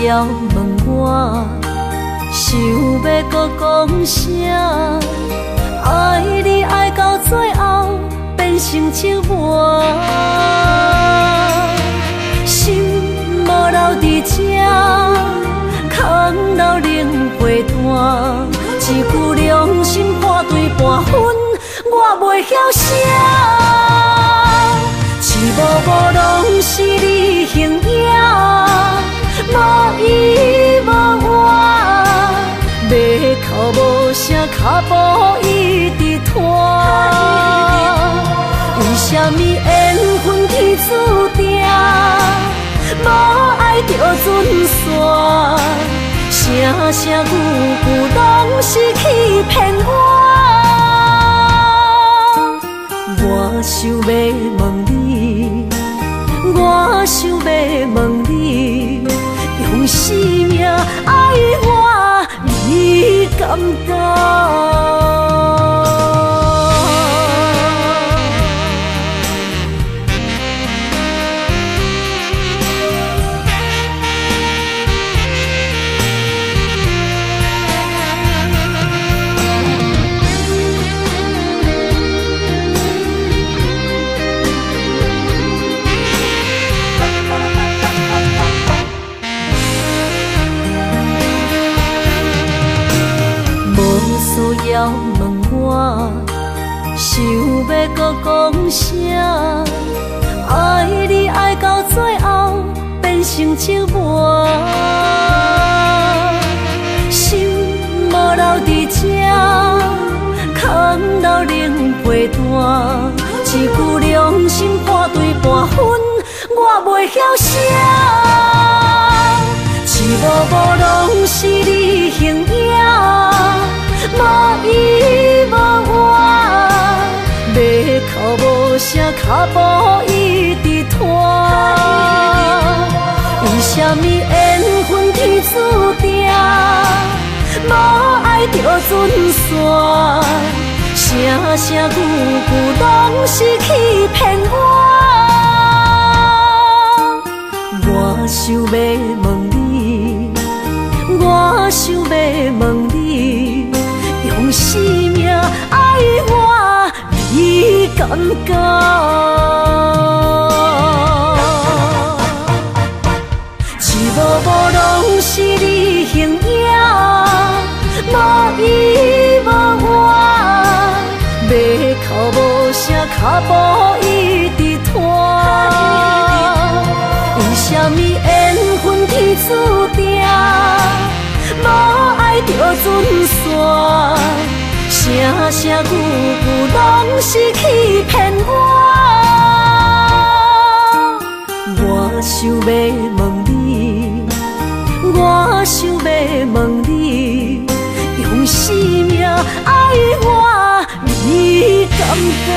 要問我，想欲閣講啥？愛你愛到最後變成折磨，心無留佇這，空留冷被單，一句良心半對半分，我袂曉寫。一幕幕攏是你形影，無依無倚，欲哭無聲，跤步一直拖。為啥物緣分天注定，無愛就準散，聲聲句句攏是欺騙我。我想欲問你，我想欲問你，用生命愛我，你敢當？需要問我，想欲閣講啥？愛你愛到最後變成折磨，心無留佇這，空留冷被單，一句良心半對半分，我袂曉寫。一幕幕攏是你形影，無依無倚，欲哭無聲，跤步一直拖。為啥物緣分天注定，無愛就準散，聲聲句句攏是欺騙我。我想欲問你，我想欲問你，用生命愛我，你敢敢？一幕幕攏是你形影，無依無倚，欲哭無聲，跤步一直拖。為啥物緣分天注定，無愛就準散，聲聲句句攏是欺騙我。我想欲問你，我想欲問你，用生命愛我，你敢敢？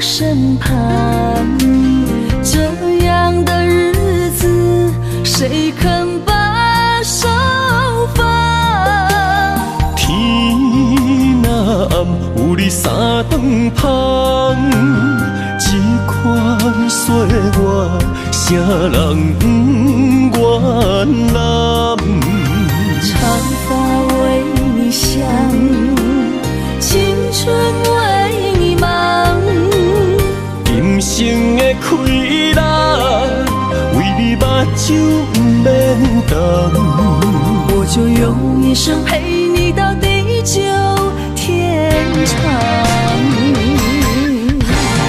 身旁，這樣的日子，誰肯把手放？天若暗，有你三頓芳，這款歲月，啥人不願攬？長髮為你想，青春為你忙。今生的快樂，睭毋免动。我就用一生陪你到地久天長。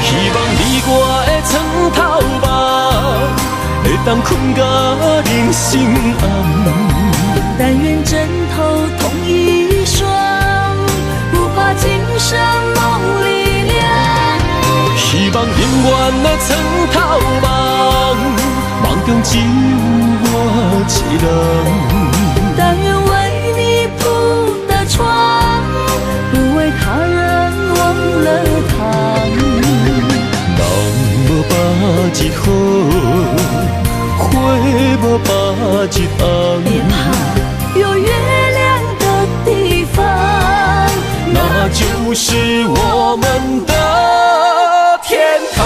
希望你我的床頭夢，會當睏到人生暗。但願枕頭同一雙，不怕今生夢裡涼。希望永遠的床頭夢，夢中只有我一人。但願為你鋪的床，不為他人忘了躺。人無百日好，花無百日紅。別怕，有月亮的地方，那就是我們的天堂。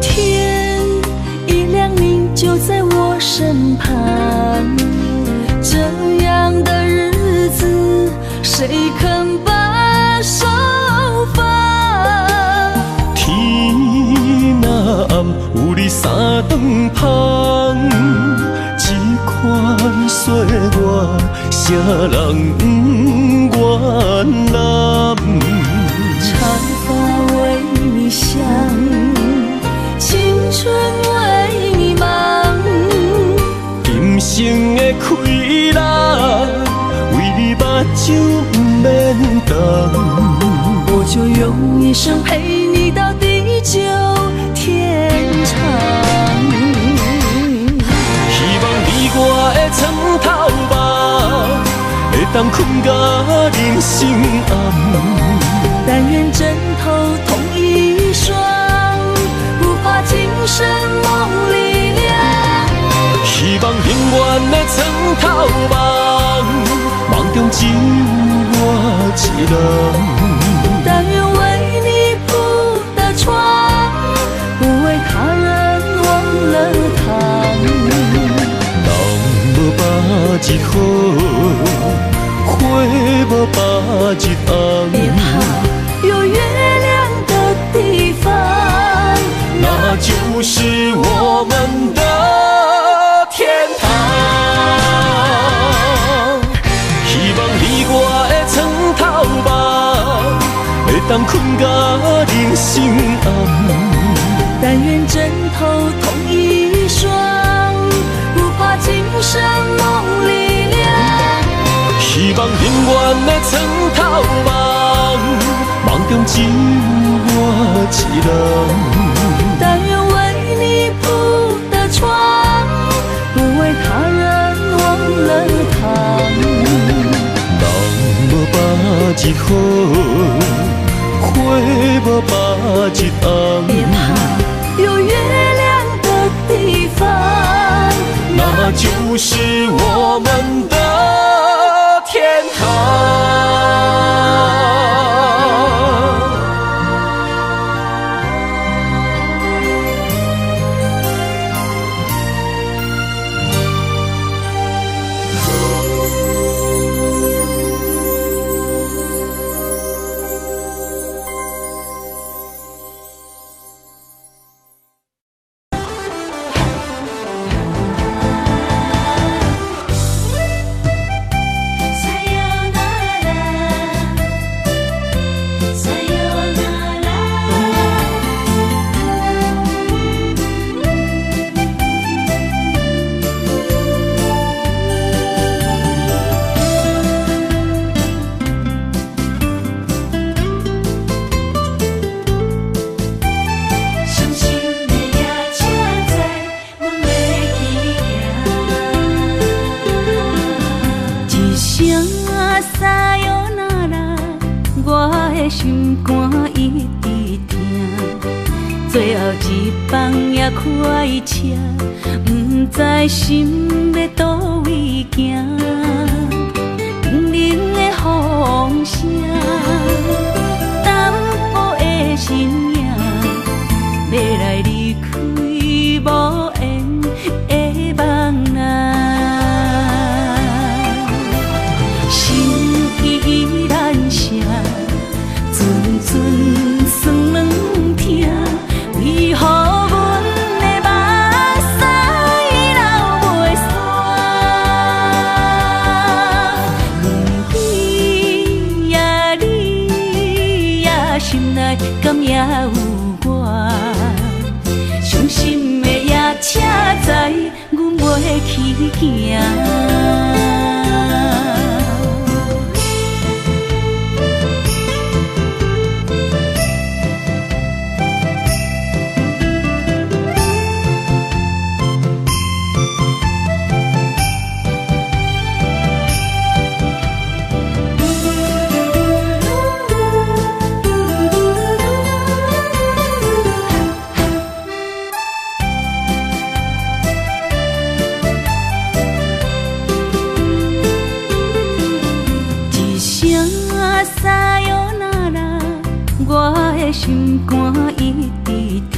天一亮，你就在我身旁。這樣的日子，誰肯把手放？天若暗，有你三頓芳，這款歲月，啥人不願攬？長髮為你想，青春為你忙。今生的快樂，為你目睭毋免動。我就用一生陪你到地久天長。希望你我的床頭夢，會當睏到人生暗。但願枕頭同一雙，不怕今生夢裡涼。希望永遠的床頭夢，夢中只有我一人。但願為你鋪的床，不為他人忘了躺。人無百日好，花無百日紅。別怕，有月亮的地方，那就是我們的天堂。希望你我的床頭夢，會當睏到人生暗。但願枕頭同一雙，不怕今生夢裡涼。希望永遠的床頭夢，夢中只有我一人。但願為你鋪的床，不為他人忘了躺。人無百日好，花無百日紅。別怕，有月亮的地方，那就是我們的天堂。心肝一直疼，最後一班也開車，不知心欲佗位行。冰冷的風聲，淡薄的身影，欲來離開。內敢猶有我？傷心的夜車知阮袂去行。心肝一直疼，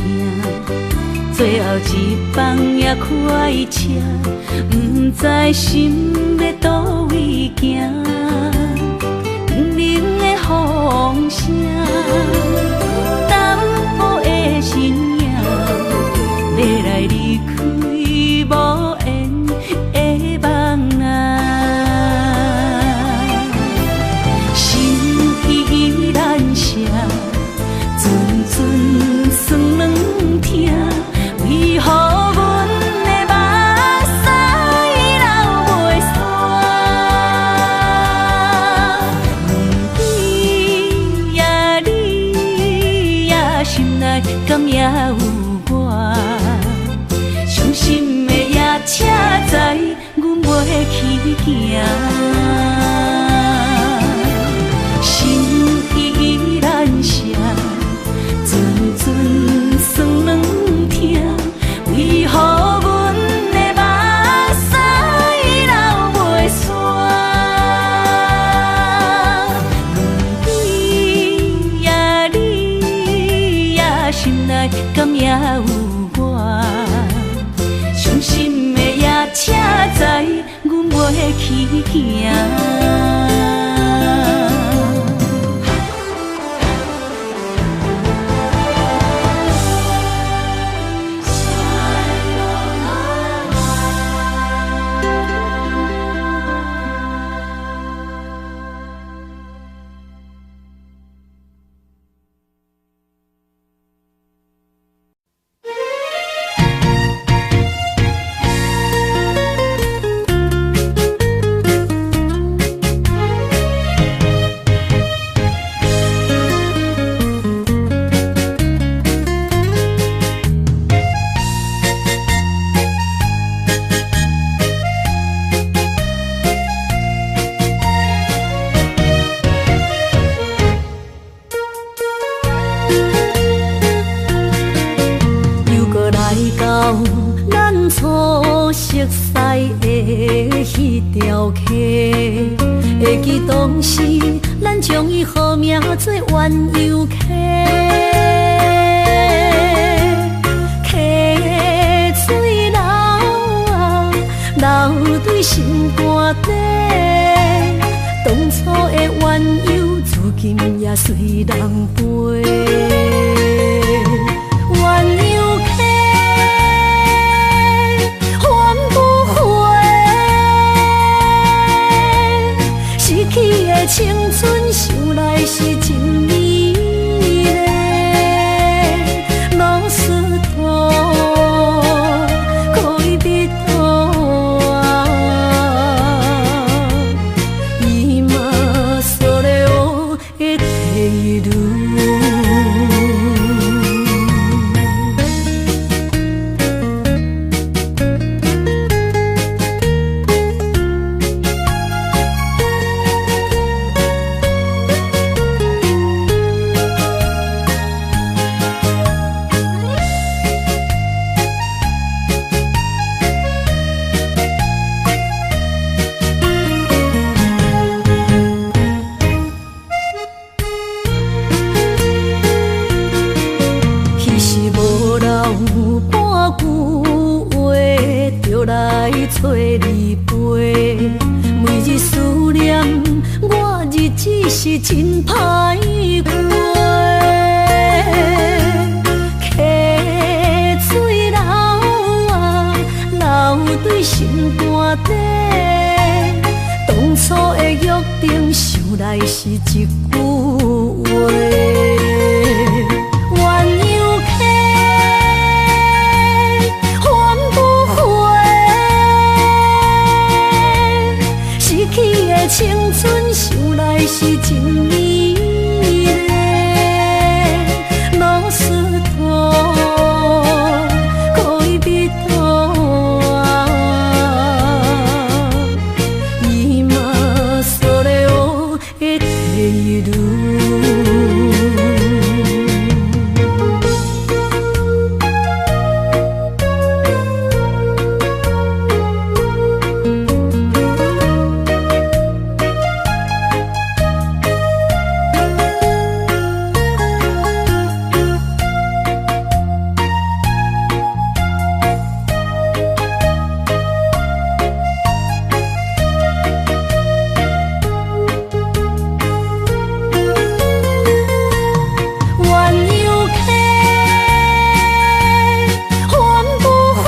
最後一班也開車，毋知心欲佗位行。冷冷的風聲，淡薄的身影，欲來離開無緣的夢啊，心依然寫。陣陣酸軟疼，為何阮的目屎流袂煞？问你呀你呀，心內敢猶有我？傷心的夜車知阮袂去行。心依然寫。陣陣酸軟疼，為何阮的目屎流袂煞？问你呀你呀，心內敢猶有我？傷心的夜車知阮袂去行。會記當時，咱將伊號名做鴛鴦溪，溪水流啊，流對心肝底。當初的鴛鴦，如今也隨人飛。鴛鴦溪，還不回。失去的青春，想來是真美麗。老實托，戀人啊，今それを得ている。來找你陪，每日思念，我日子是真歹過。溪水流啊，流對心肝底，當初的約定，想來是一句話。是真美麗。ロスト戀人は今それを得ている。鸳鸯溪還不回，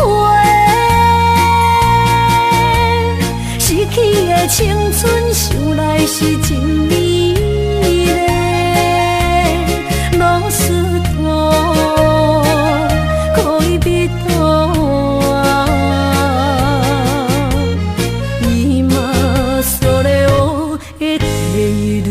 失去的青春想來是真美麗。ロスト戀人は今それを得ている。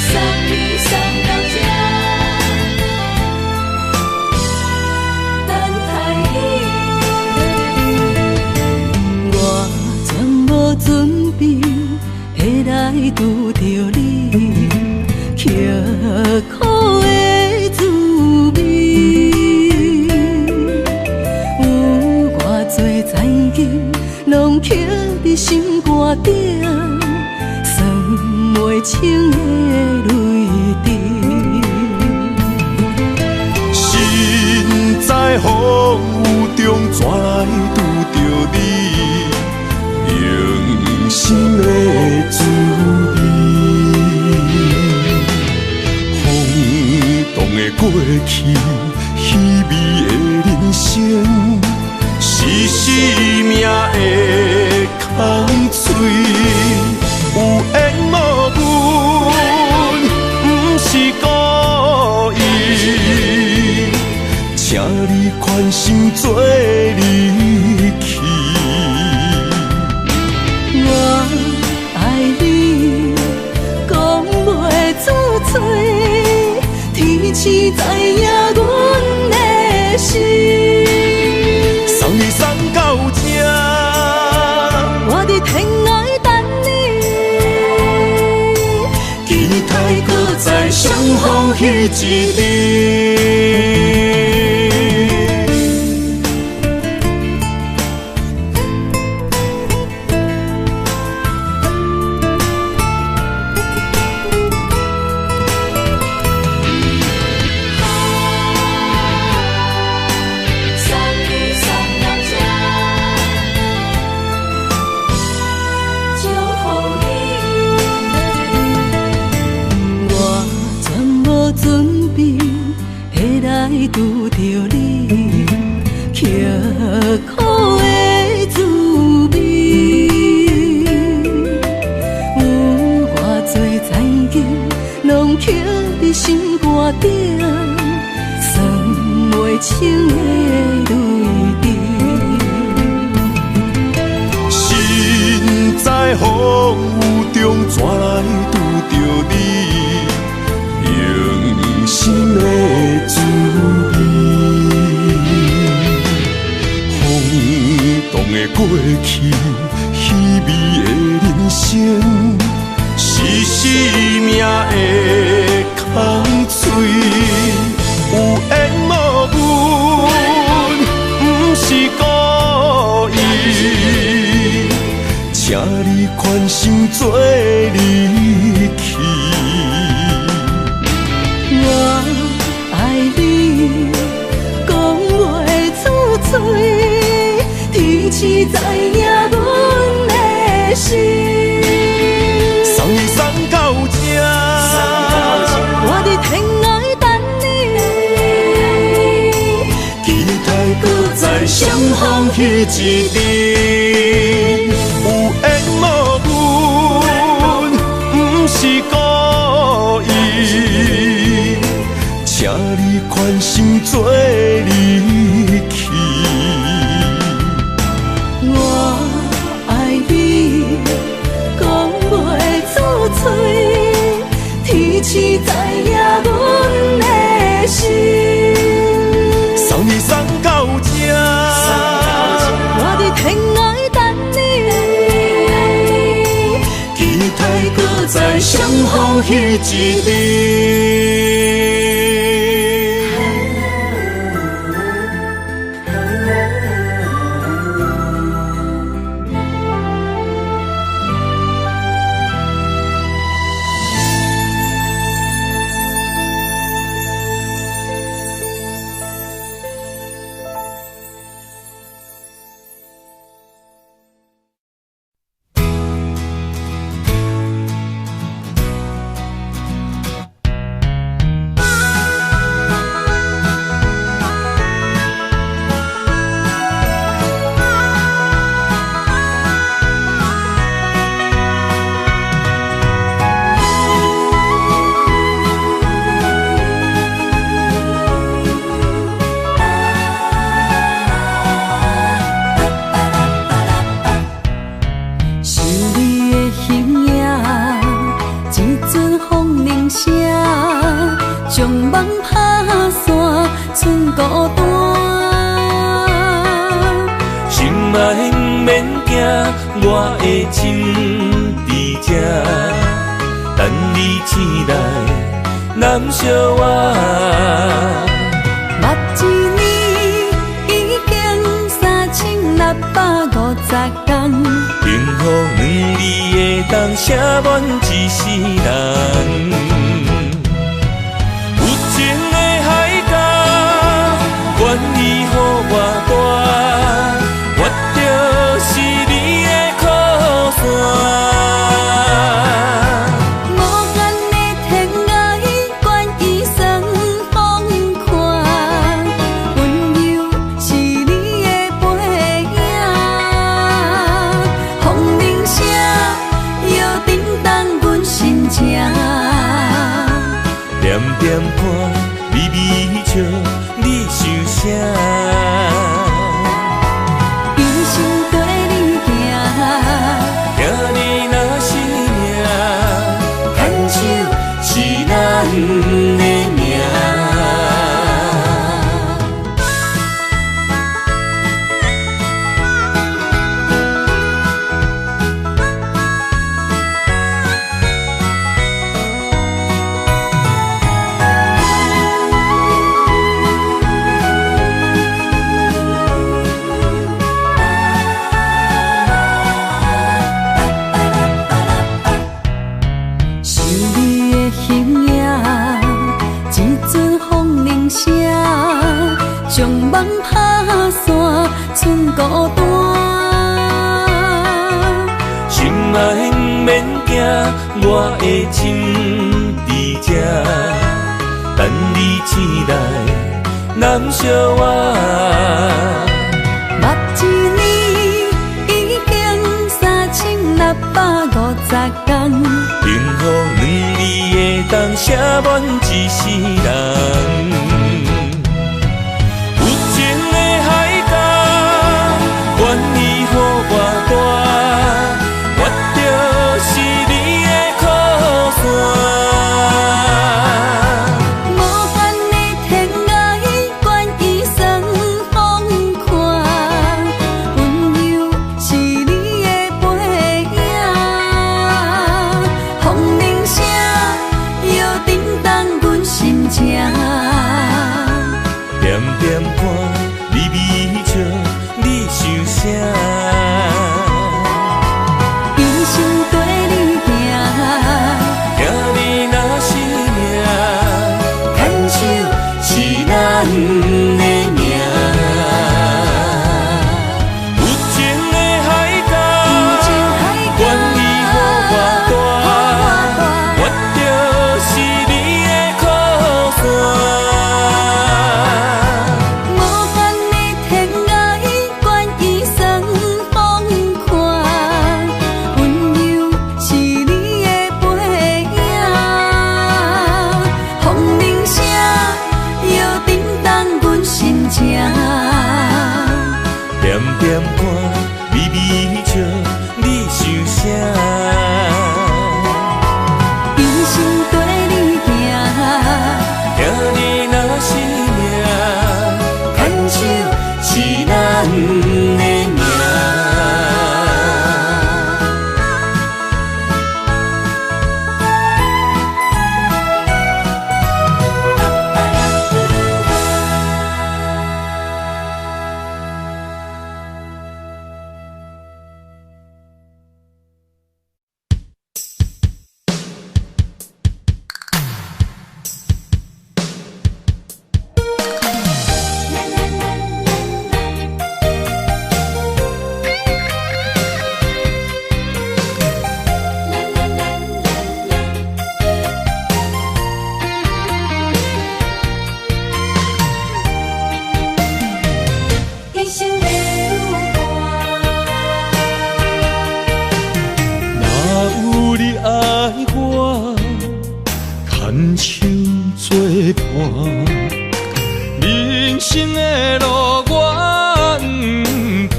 送你送到這，等待你。我全無準備會來拄著你，刻苦的滋味。有偌濟残金，攏刻佇心肝頂。算袂清的淚滴。身在風雨中，怎來拄著你？用心的滋味。風動的過去，稀微的人生，是生命的空喙。有緣無分，不是故意，請你寬心做離去。我愛你，講袂出嘴，天星知影阮的心。送你送到這，我佇天涯等你。期待閣再相逢彼一日。送你送到這，祝福你。我全無準備會來拄著你，刻苦的滋味。有偌濟殘金，攏刻佇心肝頂，算袂清的淚滴。身在風雨中，怎來拄著你？用心的滋味。風動的過去，稀微的人生，是生命的空喙。有緣無分，不是故意，請你寬心做離去。我愛你，知影阮的心。送你送到這，我佇天涯等你，期待閣再相逢彼一日。有緣無分，毋是故意，請你寬心做離去。我愛你，講袂出嘴，天時知影阮的心。送你送到這，我佇天涯等你，期待閣再相逢彼一日。想你的形影，一阵風鈴聲，將夢拍散，剩孤單。心愛毋免驚，我的情佇這，等你醒來，攬惜我。目一年已經3650天，幸福兩字會當寫滿一世人。有情的海角，願意予我帶，我就是你的靠山。無限的天涯，願意算放寬，溫柔是你的背影。風鈴聲又震動阮心情，點點看，微微笑，你想啥？一生綴你行，听你若是命，牽手是咱的命。想你的形影，一阵風鈴聲，將夢拍散，剩孤單。心愛毋免驚，我的情佇這，等你醒來，攬惜我。目一年已經3650天，幸福兩字會當寫滿一世人。有情的海角，願意予我帶，我就是你的靠山。無限的天涯，願意算放寬，溫柔是你的背影。風鈴聲又震動阮心情，點點看，微微笑，你想啥？一生綴你行，聽你若是命，牽手是咱的命。有情的海的名。若有你愛我，牽手做伴，人生的路我毋驚。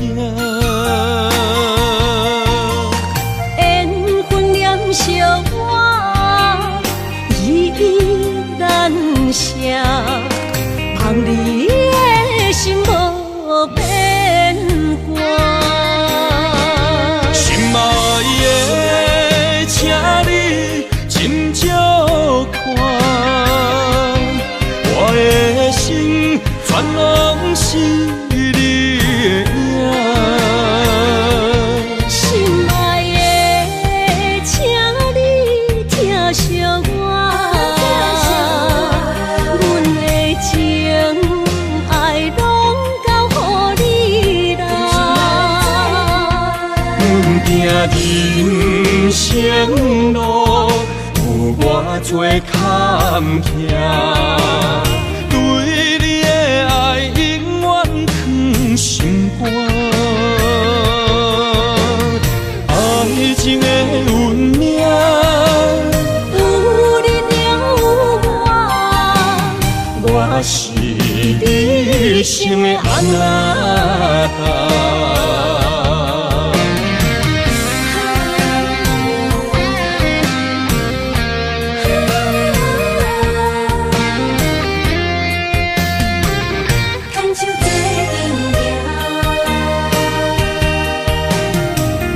緣分黏惜我，依依難捨，望你的心無變卦。心愛的，請你斟酌看，我的心全攏是你的影。心愛的，請你疼惜我，阮的情愛攏交予你啦。阮行人生路，有偌多坎坷，對你的愛永遠藏心肝。愛情的運命，有你就有我，我是你一生的阿那達。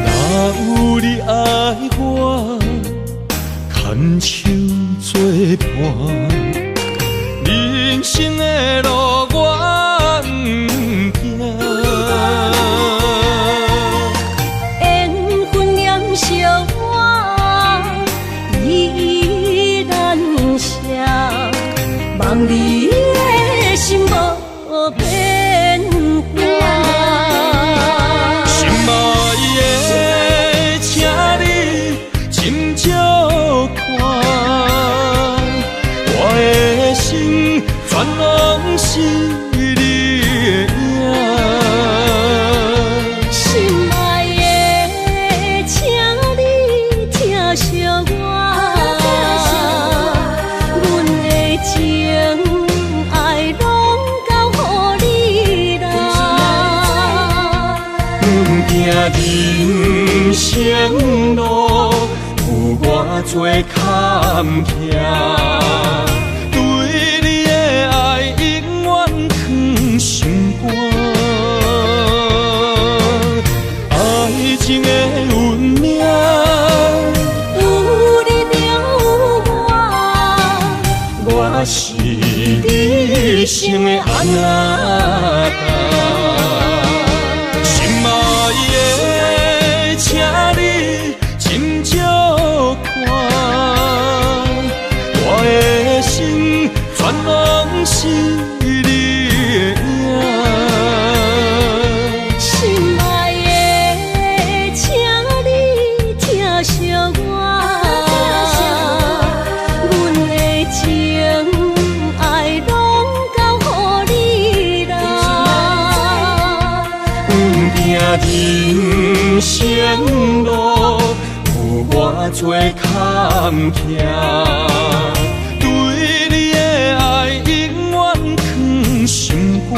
若有你愛我，牽手做伴，人生的路我毋驚。緣分黏惜我，依依難捨，望你的心無變卦。心愛的，請你斟酌看，我的心全攏是你的影。心愛的，請你疼惜我，阮的情愛攏交予你啦。阮行人生路，有偌多坎坷，對你的愛永遠藏心肝。愛情的運命，有你就有我，我是你一生的阿那達。心愛的，請你斟酌看，我的心全攏是你的影。心愛的，請你疼惜我，阮的情愛攏交予你啦。阮行人生路，有偌多坎坷，對你的愛永遠藏心肝。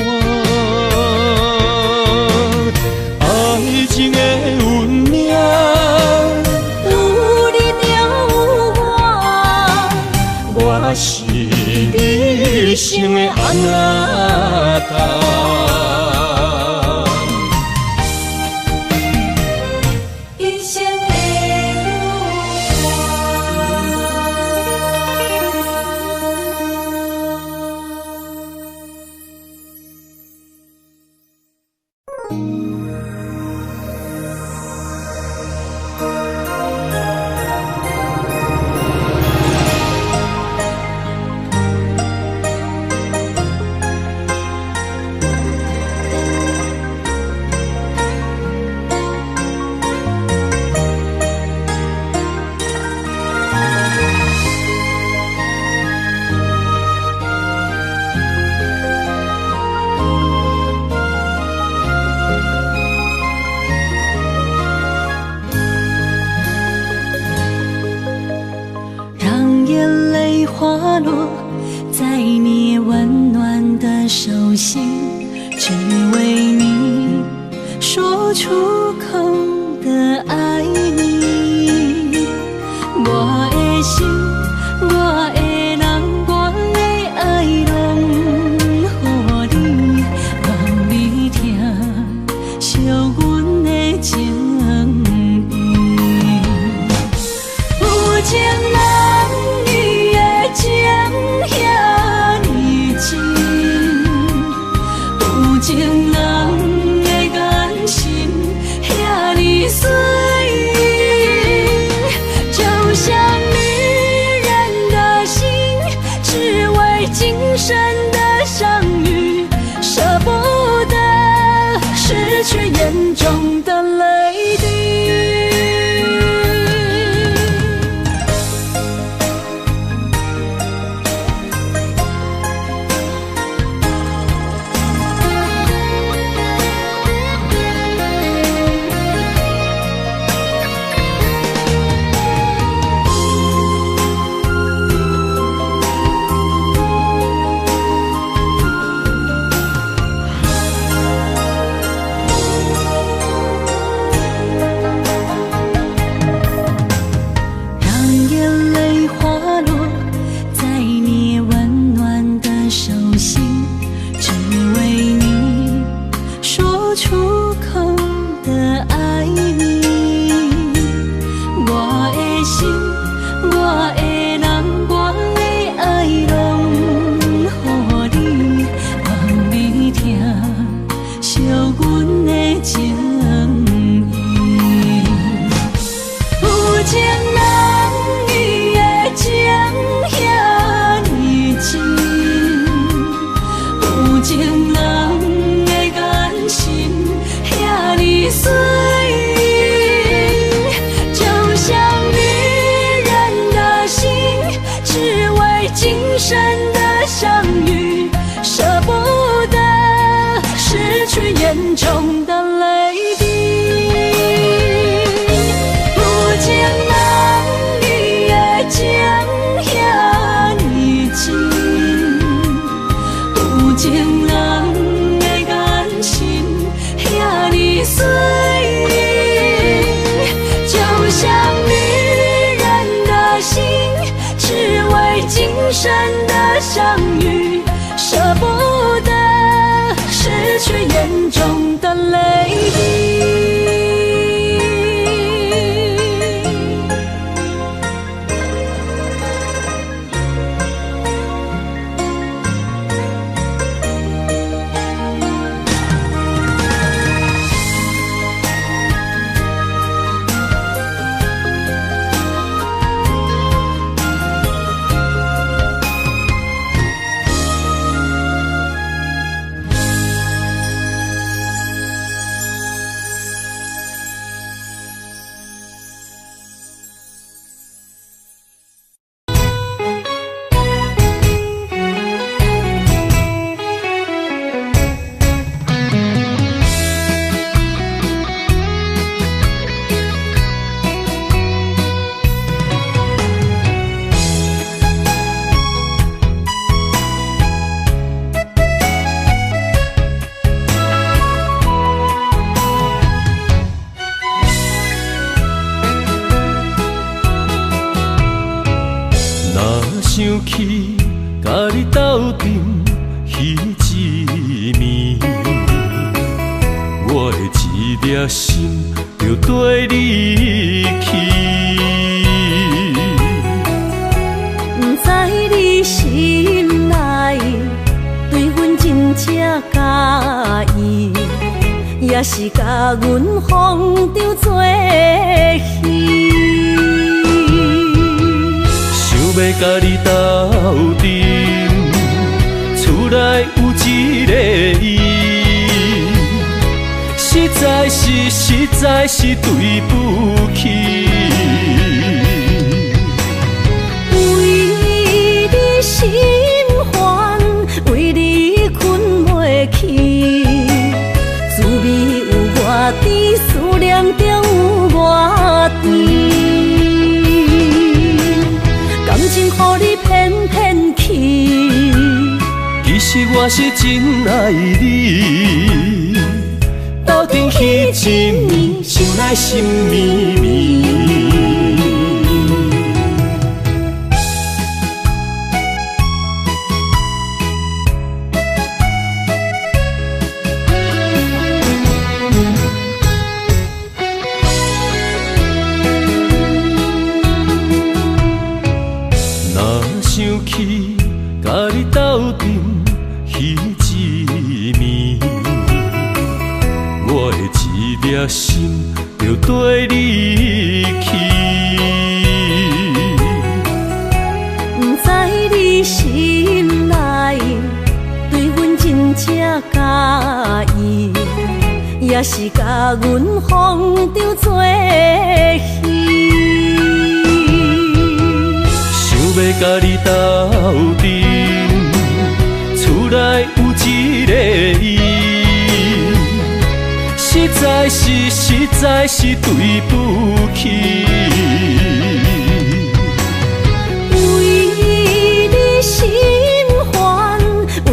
愛情的運命，有你就有我，我是你一生的阿那達。滑落在你溫暖的手心，只為你說出口的愛你。我的心，我的人，我的愛攏予你，望你疼惜阮的情意。有情人伊的情遐呢真，有情人的眼神遐呢水，就像女人的心，只為今生的相遇，捨不得失去眼中的淚滴。讓眼淚滑落在你溫暖的手心，只為你說出口的愛你。我的心，我的人，我的愛攏予你，望你疼惜阮的情意。有情人伊的情遐呢真，有情人的眼神遐呢水，就像女人的心，只為今生的相遇，捨不得失去眼中的淚滴。有情人伊的情遐呢真，有情人的眼神遐呢水，就像女人的心，只為今生的相遇，捨不得失去眼中的淚滴。若想起佮你斗陣彼一暝，我的一粒心就綴你去。不知你心內對阮真正佮意，猶也是共阮風中做戲。想欲共你鬥陣，厝內有一个伊，實在是實在是對不起。為你心煩，為你睏袂去，滋味有偌甜，思念中有偌甜。感情予你騙騙去，其實我是真愛你，鬥陣彼一暝，想來心綿綿。若想起共你鬥陣彼一暝，我的一粒心就綴你去。不知你心內對阮真正佮意，也是共阮風中做戲。想欲共你鬥陣，厝內有一个伊，實在是實在是對不起。為你心煩，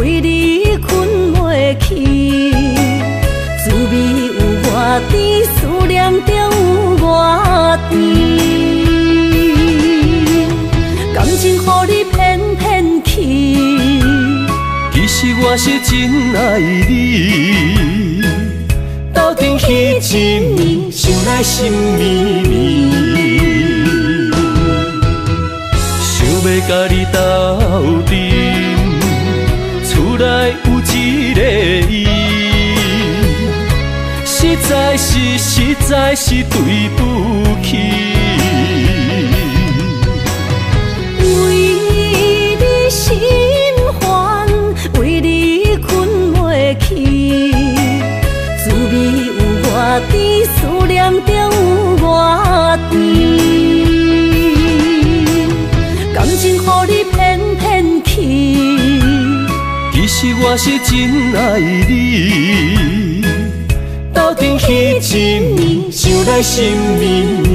為你睏袂去，滋味有偌甜，思念中有偌甜。感情予你騙騙去，其實我是真愛你，鬥陣彼一暝，想來心綿綿。想欲共你鬥陣，厝內有一个伊，實在是實在是對不起。為你心煩，為你睏袂去，滋味有偌甜，思念中有偌甜。感情予你騙騙去，其實我是真愛你，鬥陣彼一暝，想來心綿綿。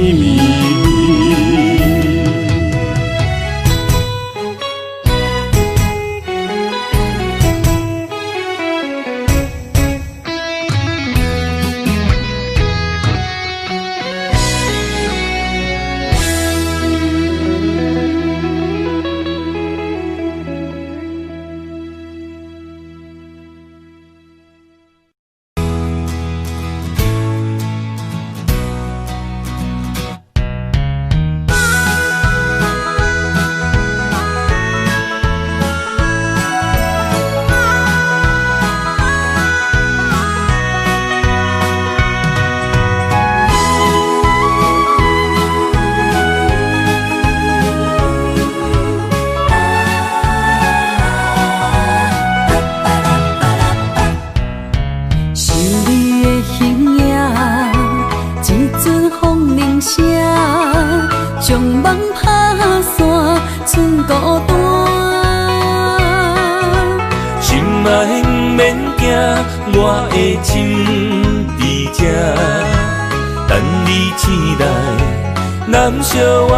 想你的形影，一阵風鈴聲，將夢拍散，剩孤單。心愛毋免驚，我的情佇這，等你醒來，攬惜我。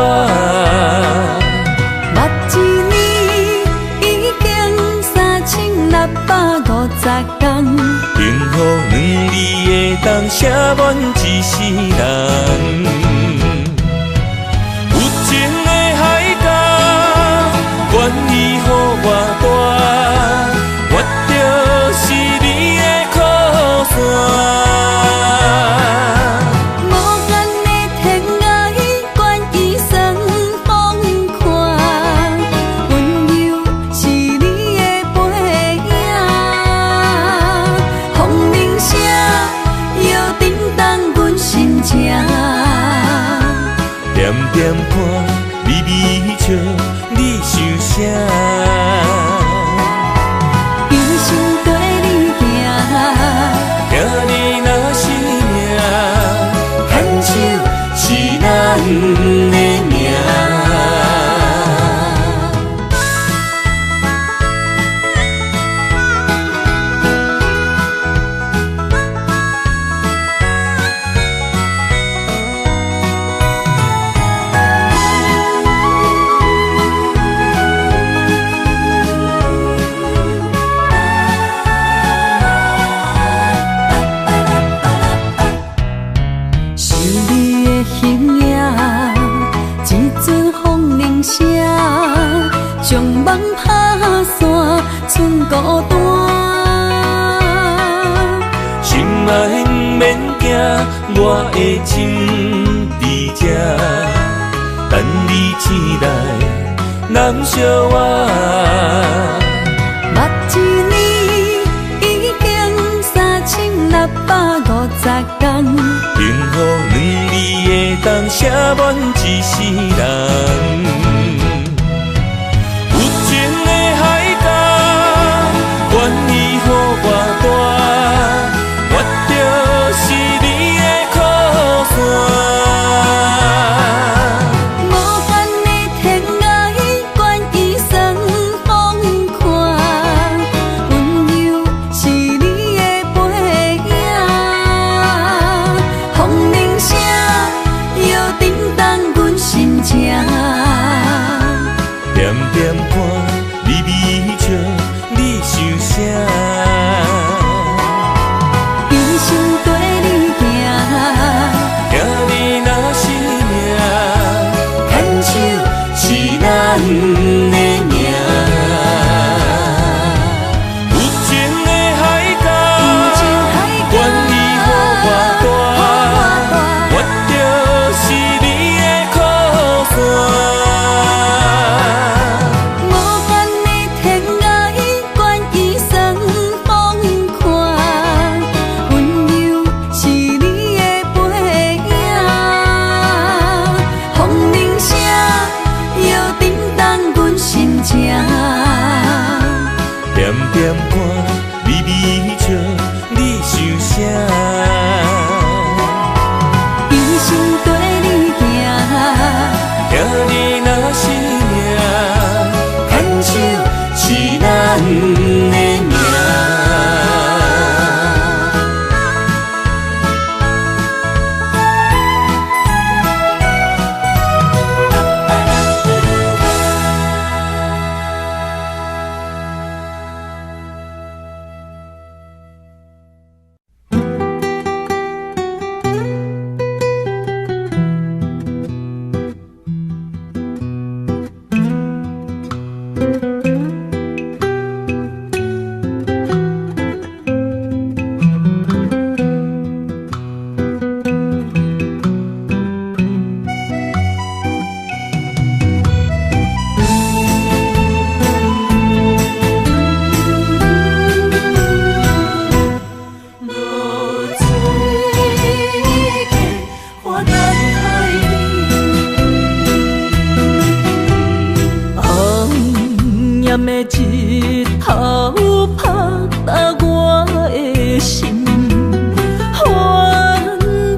目一年已經3650工，幸福兩字會當寫滿一世人。有情的海角，願意予我帶，我就是你的靠山。無限的天涯，願意算風看，溫柔是你的背影。風鈴聲，伊看，微微笑，你想啥？一生綴你行，听你若是命，牵手是咱的命。想你的形影，一阵风铃声，将梦拍散，剩孤单。心爱毋免惊，我的情伫这，等你醒来，人相活。目一年已经3650工，幸福两字会当写满一世人。有情的海角，愿意予我带，我就是你的靠山。无限的天涯，愿意算风看，温柔是你的背影，风铃声又震动阮心情。点点看，微微笑，你想啥？一生綴你行，听你若是命，牵手是咱的命。有情的海角，愿意予我带，我就是你的靠山。无限的天涯，愿意算风看，温柔是你的背影，风铃声又震动阮心情。点点看，微微笑，你想啥？一生綴你行，听你若是命，牵手是咱的命。落水溪，我等待你。红艳的日头拍打我的心，恨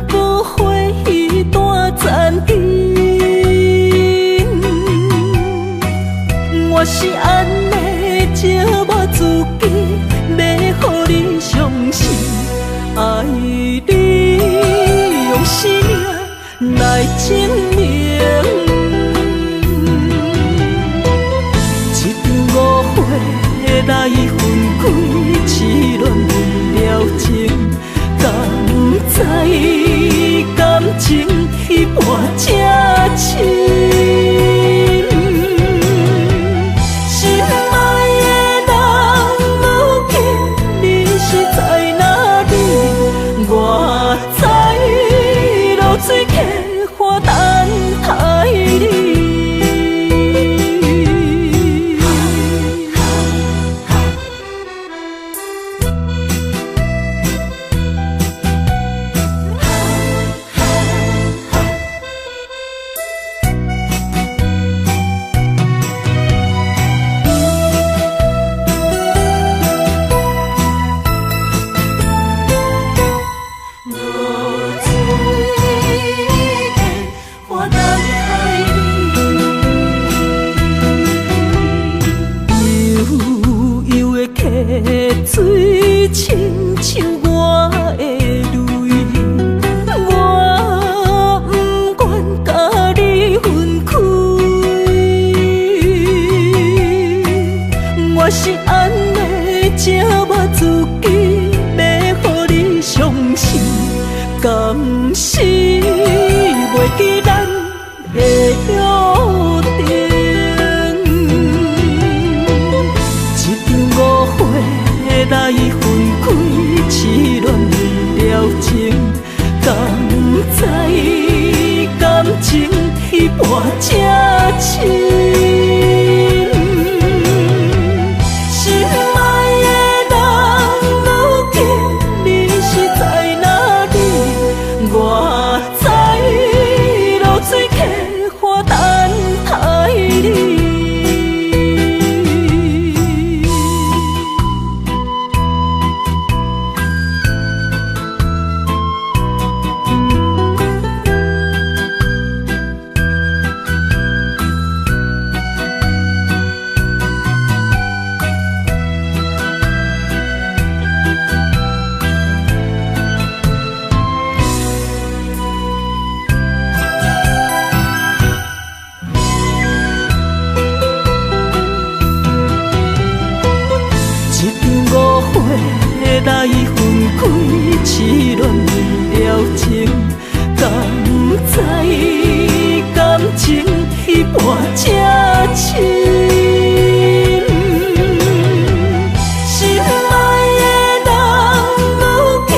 不回彼段残情。我是按呢折磨自己，欲予你伤心，爱你用生命来证明。一场误会来分开，痴恋了情，敢知感情彼半这深？心爱的人，如今你是在哪里？我知落水溪，我等待你。來分開，痴戀了情，敢知感情彼半這深？心愛的人，如今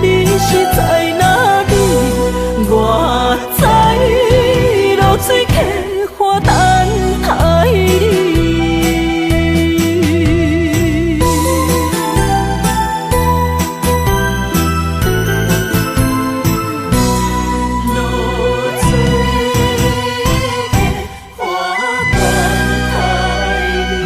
你是在哪裡？我在露水溪岸等待你。露水溪岸等待你。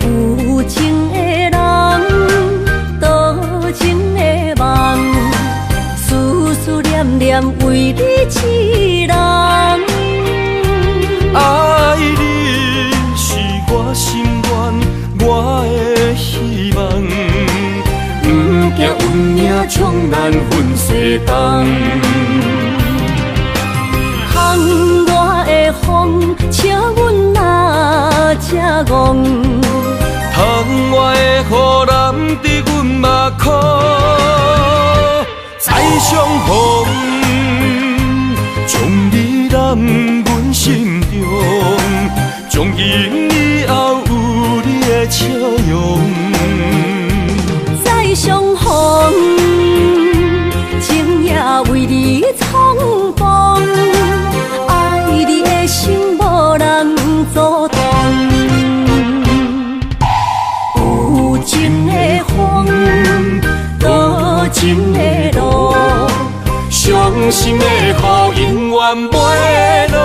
有情的人，多情的夢，思思念念為你一人。愛你是我心願，我的希望。不驚運命將咱分西東。窗外的風，請阮若這戇。窗外的雨淋伫阮目眶，再相逢，將你攬阮心中，從今以後有你的笑容。再相逢，情也為你重逢，愛你的心無人阻擋。有情的風，多情的路，傷心的雨永遠袂落。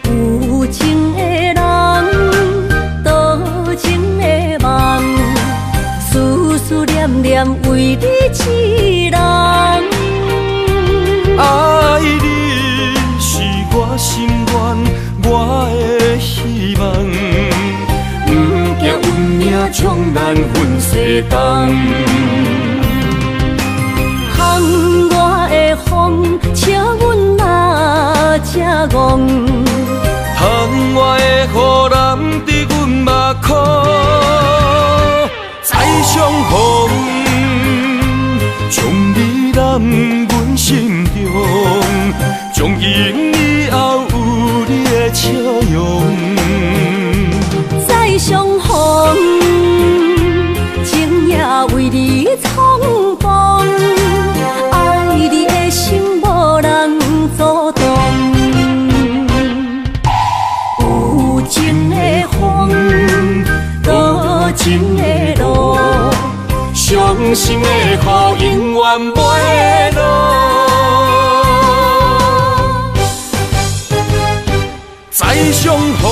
有情的人，多情的夢，思思念念為你一人。愛你是我心願，我的希望。不驚運命將咱分西東。窗外的風，請阮若這戇。窗外的雨淋伫阮目眶，再相逢，將你攬阮心中，從今以後有你的笑容。再相逢，情也為你重逢，愛你的心無人阻擋。有情的風，多情的路，傷心的雨永遠袂落。再相逢，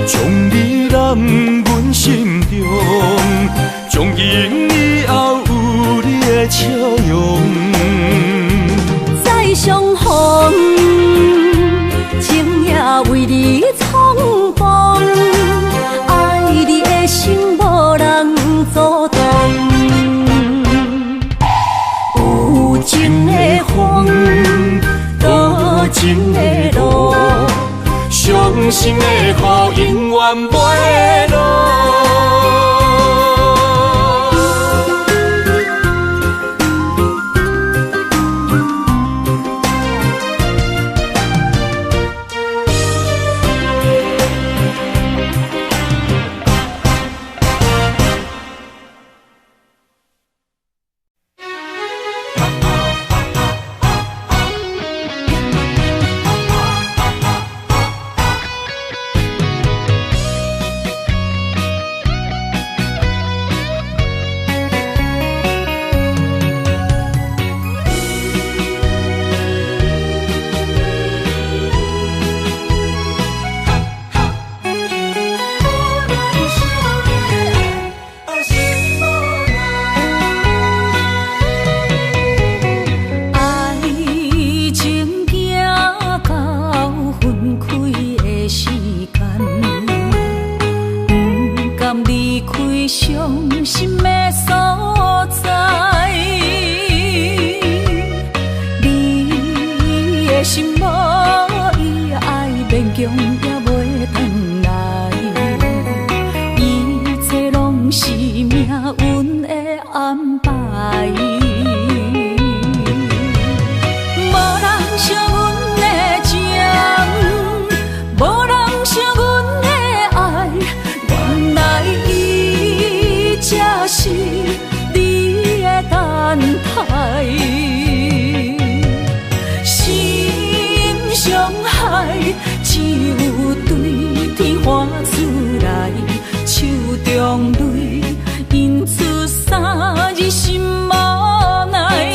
將你攬阮心中，從今以後有你的笑容。再相逢，情也為你重逢，愛你的心無人阻擋。有情的風，多情的路，傷心的雨永遠袂落。心的所在。你的心無伊愛，勉強也袂轉來。一切攏是命運的安排。無人惜阮的情，無人惜阮的愛，原來伊才是你的等待。心傷害，只有對天喊出來，手中淚印出三字心無奈。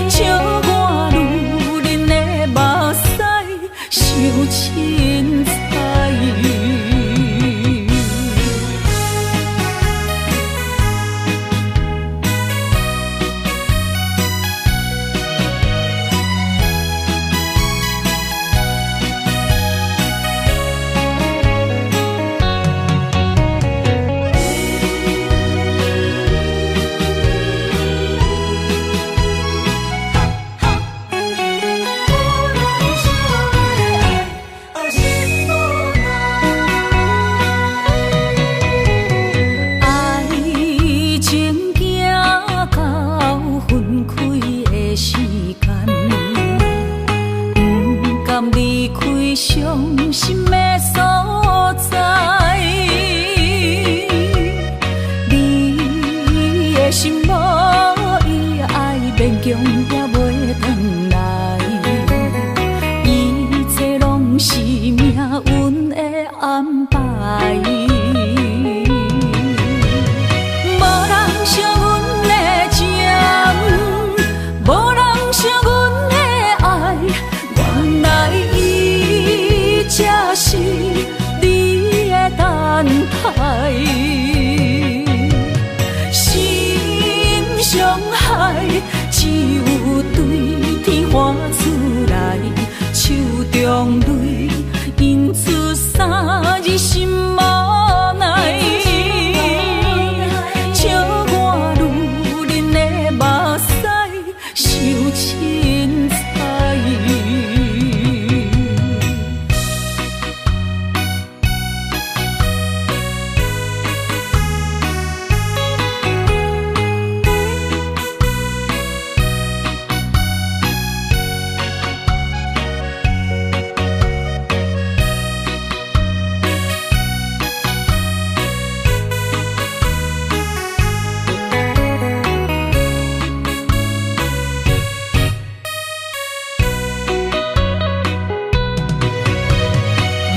笑我女人的目屎傷凊彩。愛情行到分開的時間，不甘離開傷心的所在。你的心無伊愛，勉強也袂轉來。一切攏是命運的安排。無人惜阮的情，無人惜阮的愛，原來伊才是你的等待。心傷害，只有對天喊出來，手中淚印出三字心無奈。笑我女人的目屎傷凊彩。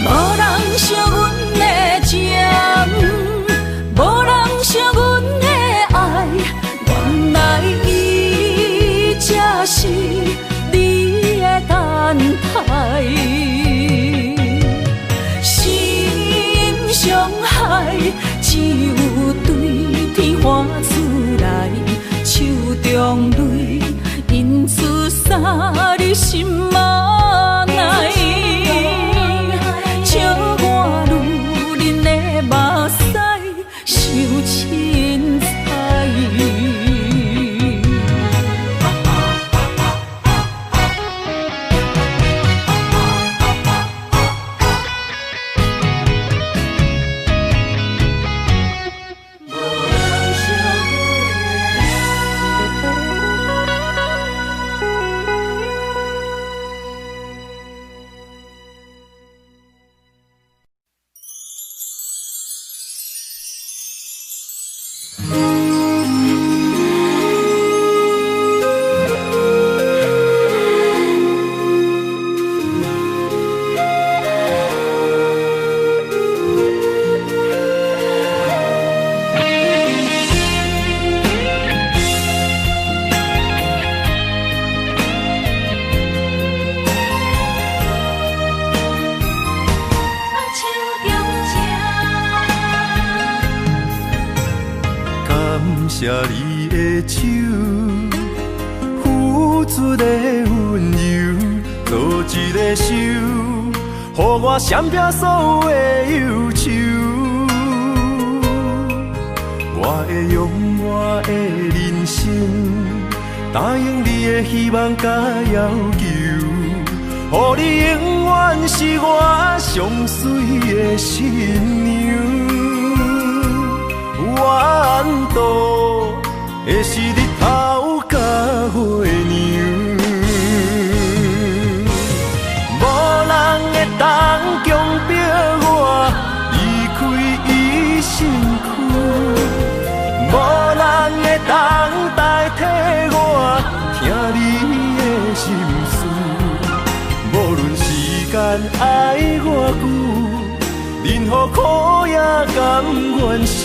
無人惜阮的情，無人惜阮的愛，原來伊才是你的等待。心傷害，只有對天喊出來，手中淚印出三字心無奈。笑我女人的目屎傷凊彩。感謝你的手，付出的溫柔，做一个手，予我閃避所有的憂愁。我會用我的人生，答應你的希望佮要求，予你永遠是我上媠的新娘。我度的是日頭佮月娘，無人會當強迫我離開伊身軀，無人會當代替我聽你的心事。無論時間愛偌久，任何苦也甘願受。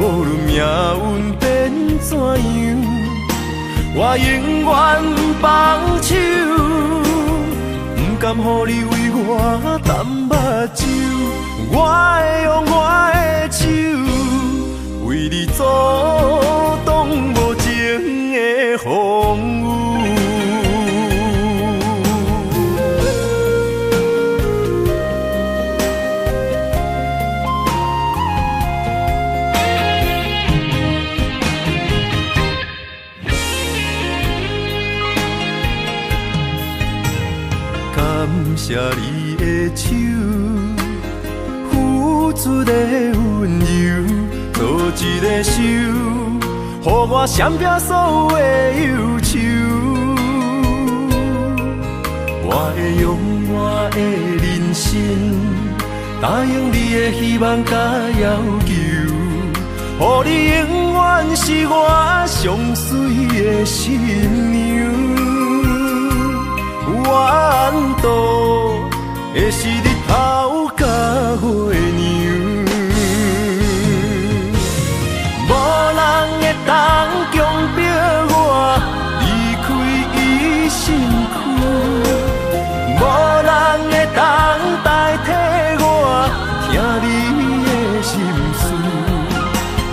無論命運變怎樣，我永遠不放手。不甘予你為我澹目睭，我會用我的手，為你阻擋無情的風雨。感謝你的手，付出的溫柔，做一个手，予我閃避所有的憂愁。我會用我的人生，答應你的希望佮要求，予你永遠是我上媠的新娘。我度的是日頭佮月娘，無人會當強迫我離開伊身軀，無人會當代替我聽你的心事。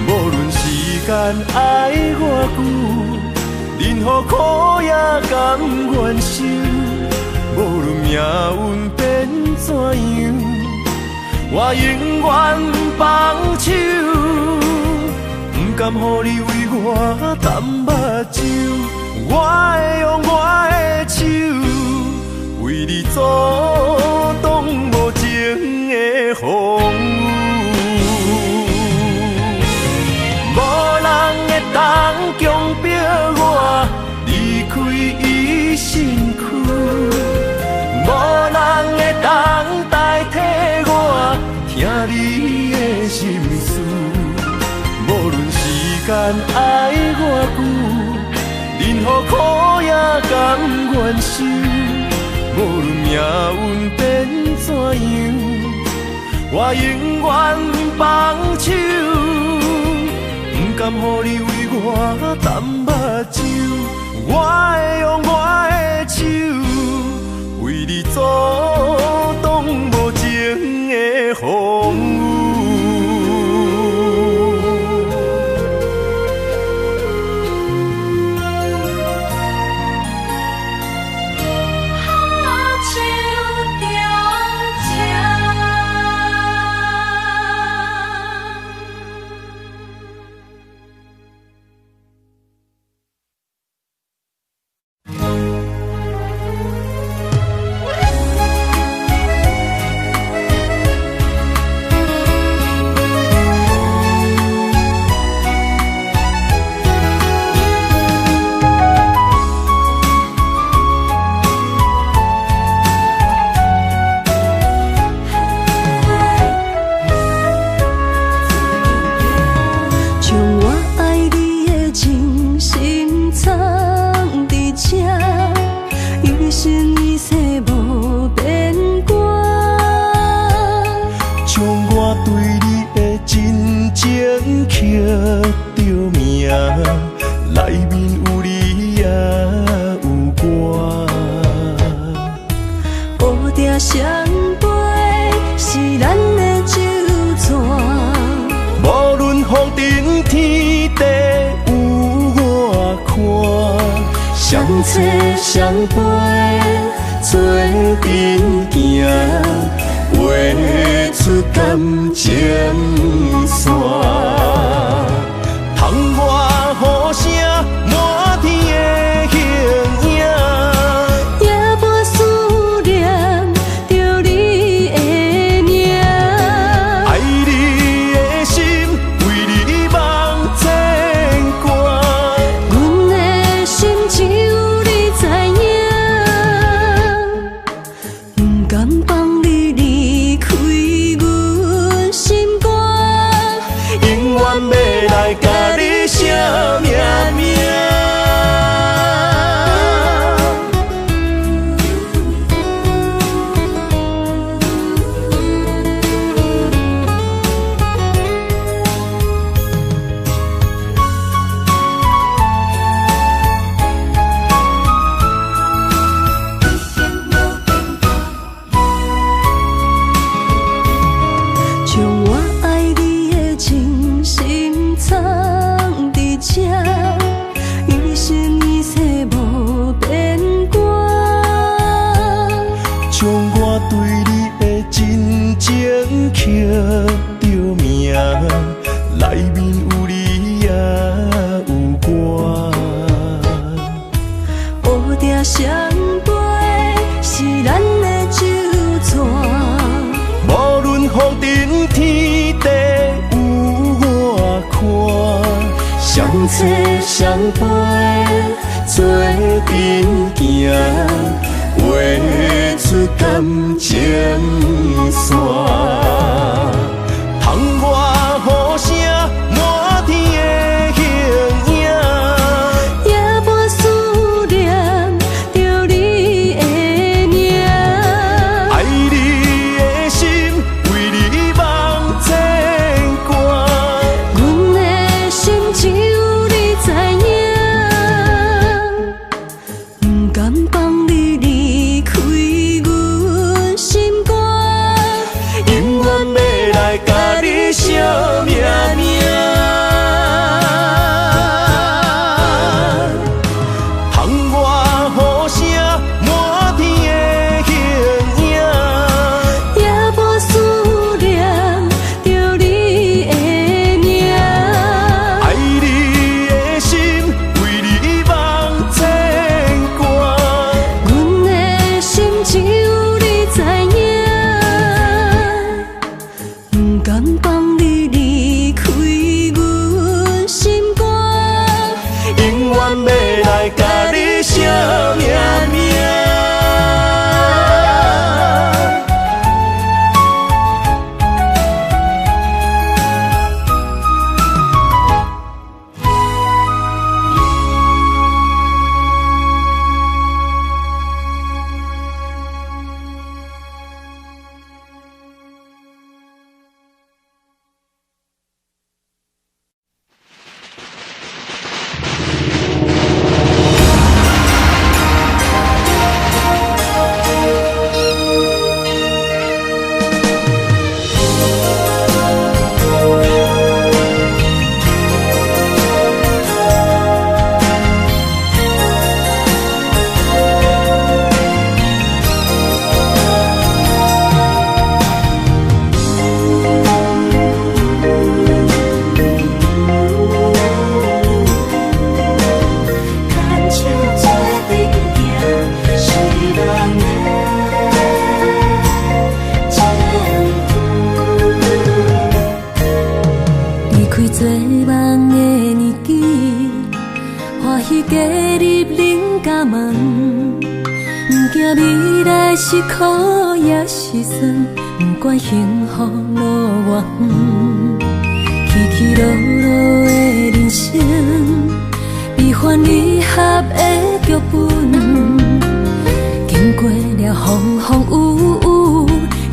無論時間愛偌久，任何苦也甘願受。無論命運變怎樣，我永遠不放手。不甘予你為我澹目睭，我會用我的手，為你阻擋無情的風雨。無人會當強迫我離開伊身軀，無人會當代替我聽你的心事。無論時間愛偌久，任何苦也甘願受。無論命運變怎樣，我永遠不放手。不甘予你為我澹目睭，我會用我的手，為你阻擋無情的風雨。相陪，做阵行，画出感情线。遠欲來共你相命命。將我愛你的真心藏佇這，一生一世無變卦。將我對你的真情刻著名，內面有你也有我。烏蝶相飛是咱的酒紙。無論風塵天地有偌寬，相找相陪做陣行，畫出感情線。窗外雨聲，滿天的形影。夜半思念著你的名。愛你的心，為你茫牽掛。阮的心只有你知影，不甘放你離開阮心肝。永遠欲來共你相命命。窗外雨聲，滿天的形影。夜半思念著你的名。愛你的心，為你茫牽掛。阮的心只有你知影，不甘放你離開阮心肝。永遠欲來共你相命命。牽手做陣行，是人的情分。離開做夢的年紀，歡喜加入恁家門，毋驚未來是苦抑是酸，毋管幸福路偌遠，起起落落的人生，悲歡離合的劇本，經過了風風雨雨，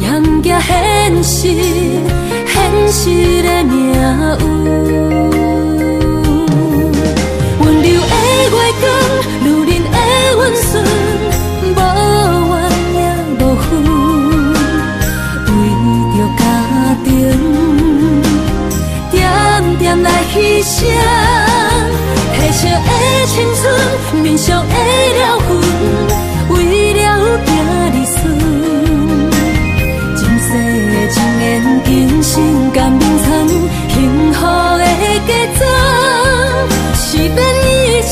也毋驚現實，現實的命運。溫柔的月光，女人的溫順，無怨也無恨，為著家庭，點點來犧牲，褪色的青春，面上的了痕，為了囝兒孫。今世的情緣，今生甘眠藏，幸福的嫁妝，是免一生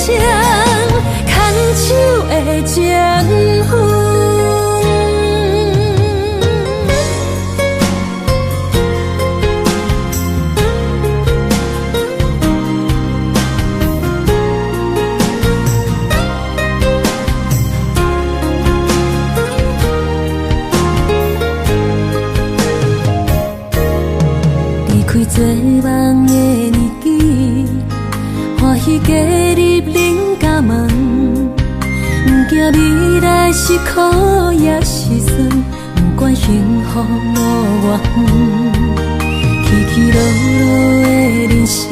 牽手的情分。來是苦也是酸，不管幸福路偌遠，起起落落的人生，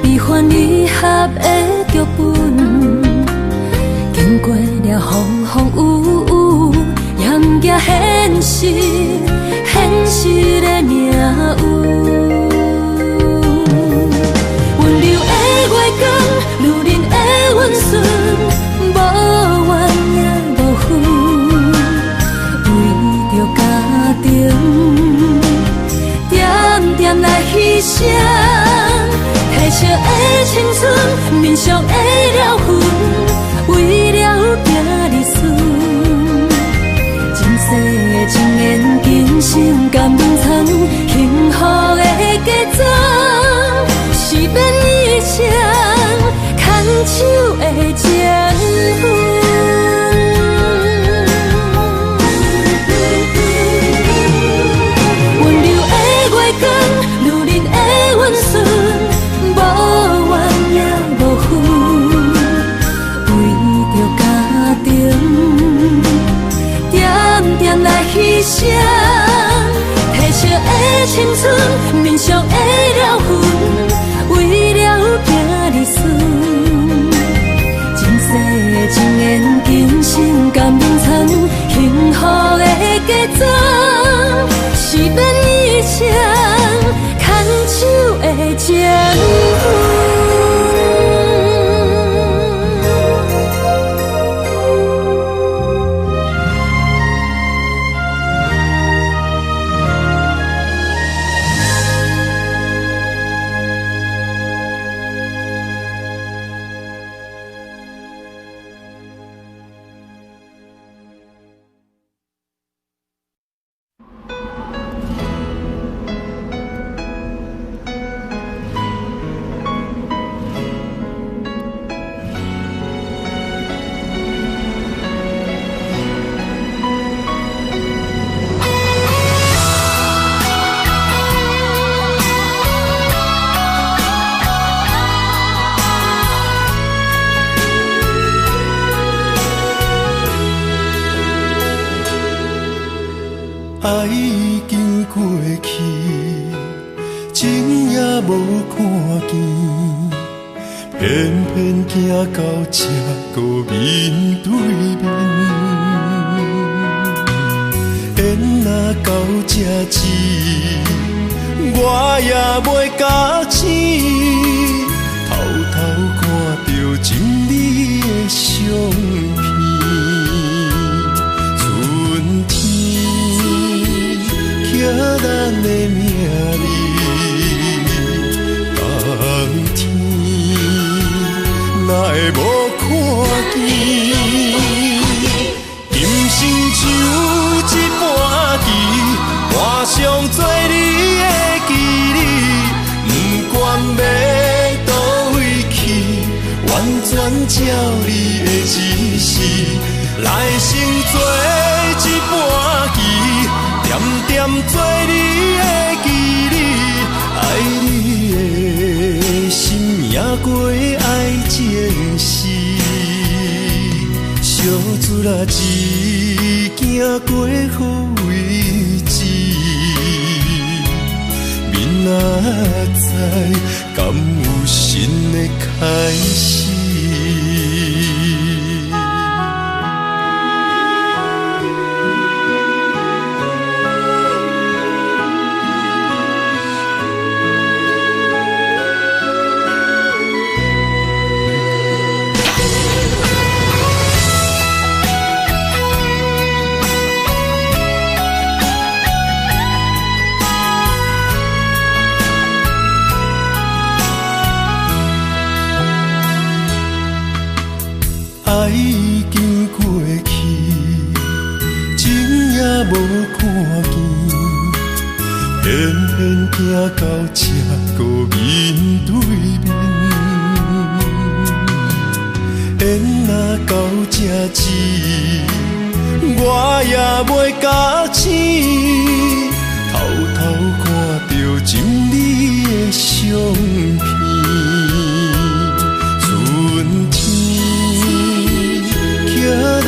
悲歡離合的劇本，經過了風風雨雨，也毋驚現實，現實的命運。溫柔的月光，女人的溫順，無怨也無恨，為著家庭，點點來犧牲，褪色的青春，面上的療痕，為了囝兒孫，前世的情緣，今生甘願藏，幸福的嫁妝，是免一生牽手的情分。溫柔的月光，女人的溫順，無怨也無恨，為著家庭，點點來犧牲，褪色的青春，面上的療痕，為了囝兒孫，前世的情緣，今生甘願藏，幸福的嫁妝，是免一生牽手的情分。愛已經過去，情也無看見，偏偏行到這閣面對面。緣若到這止，我也袂咬醒，偷偷看著真美的相片。春天刻咱的名字，冬天哪会无看见？今生像一盘棋，盘上做你的棋子，不管欲佗位去，完全照你的指示，来生做一盘棋，点点做你的棋子，爱你的心赢过爱情时，相处啦只行过好位置，明仔载敢有新的开始？愛已經過去，情也無看見，偏偏行到這閣面對面。緣若到這止，我也袂咬醒，偷偷看著真美的相片。春天刻咱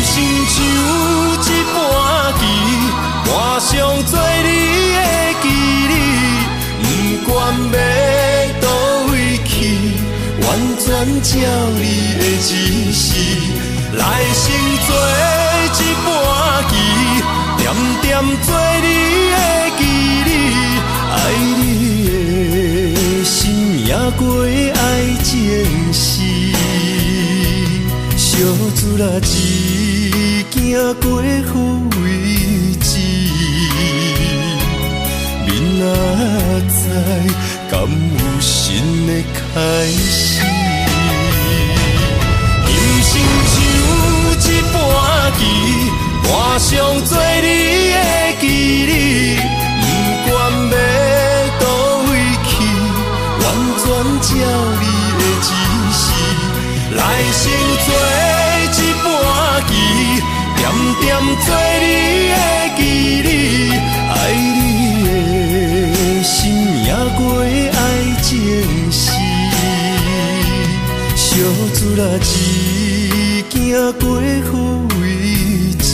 生像一盤棋，盤上做你的棋子，不管欲佗位去，完全照你的指示。來生做一盤棋，恬恬做你的棋子，愛你的心贏過愛情時，惜自來只驚過分為止。明仔載敢有新的開始？人生像一盤棋，盤上做你的棋子，不管欲佗位去，完全照你的指示。來生做一盤棋，恬恬做你的棋子，愛你的心贏過愛情時，惜自來只驚過分為止。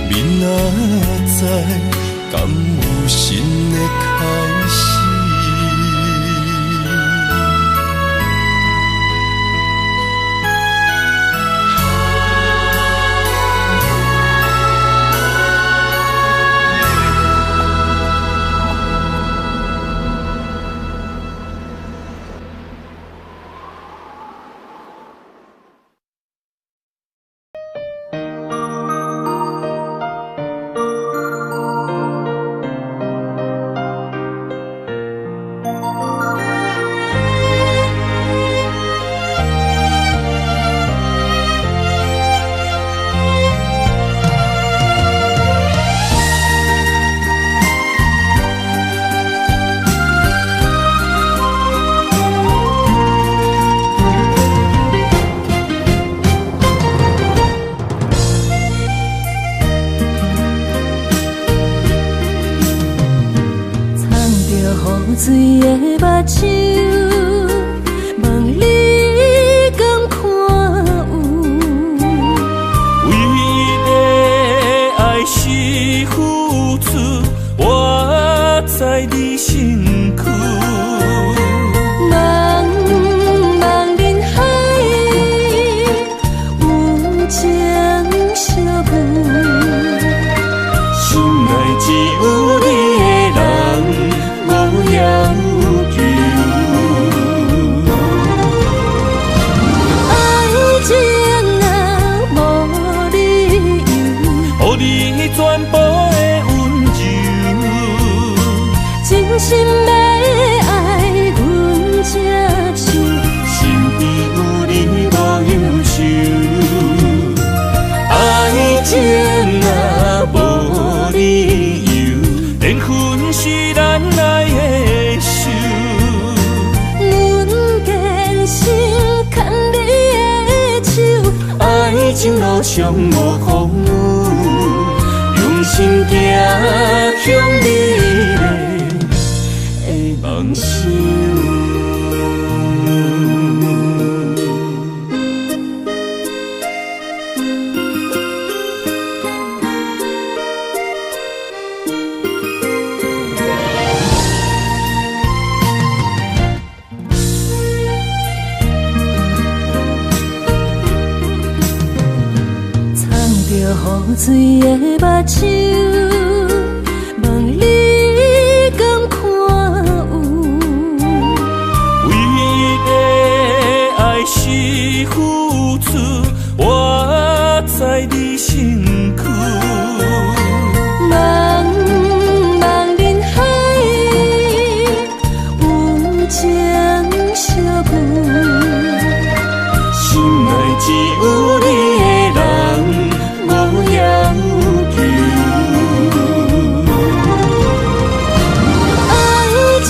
明仔載敢有新的開始？水的目睭，問你敢看有？唯一的愛是付出，活在你身軀。茫茫人海，有情相遇，心內只有你的人，無要求。愛情啊，無理由，予你全部的溫柔，真心欲愛阮這手，身邊有你無憂愁。愛情啊，無理由，緣分是咱愛的仇。阮堅心牽你的手，愛情路上無風雨，用心行向你的夢想。藏著雨水的目睭，問你敢看有？唯一的愛是付出，活在你身軀。茫茫人海，有情相遇，心內只有你的人，無要求。愛情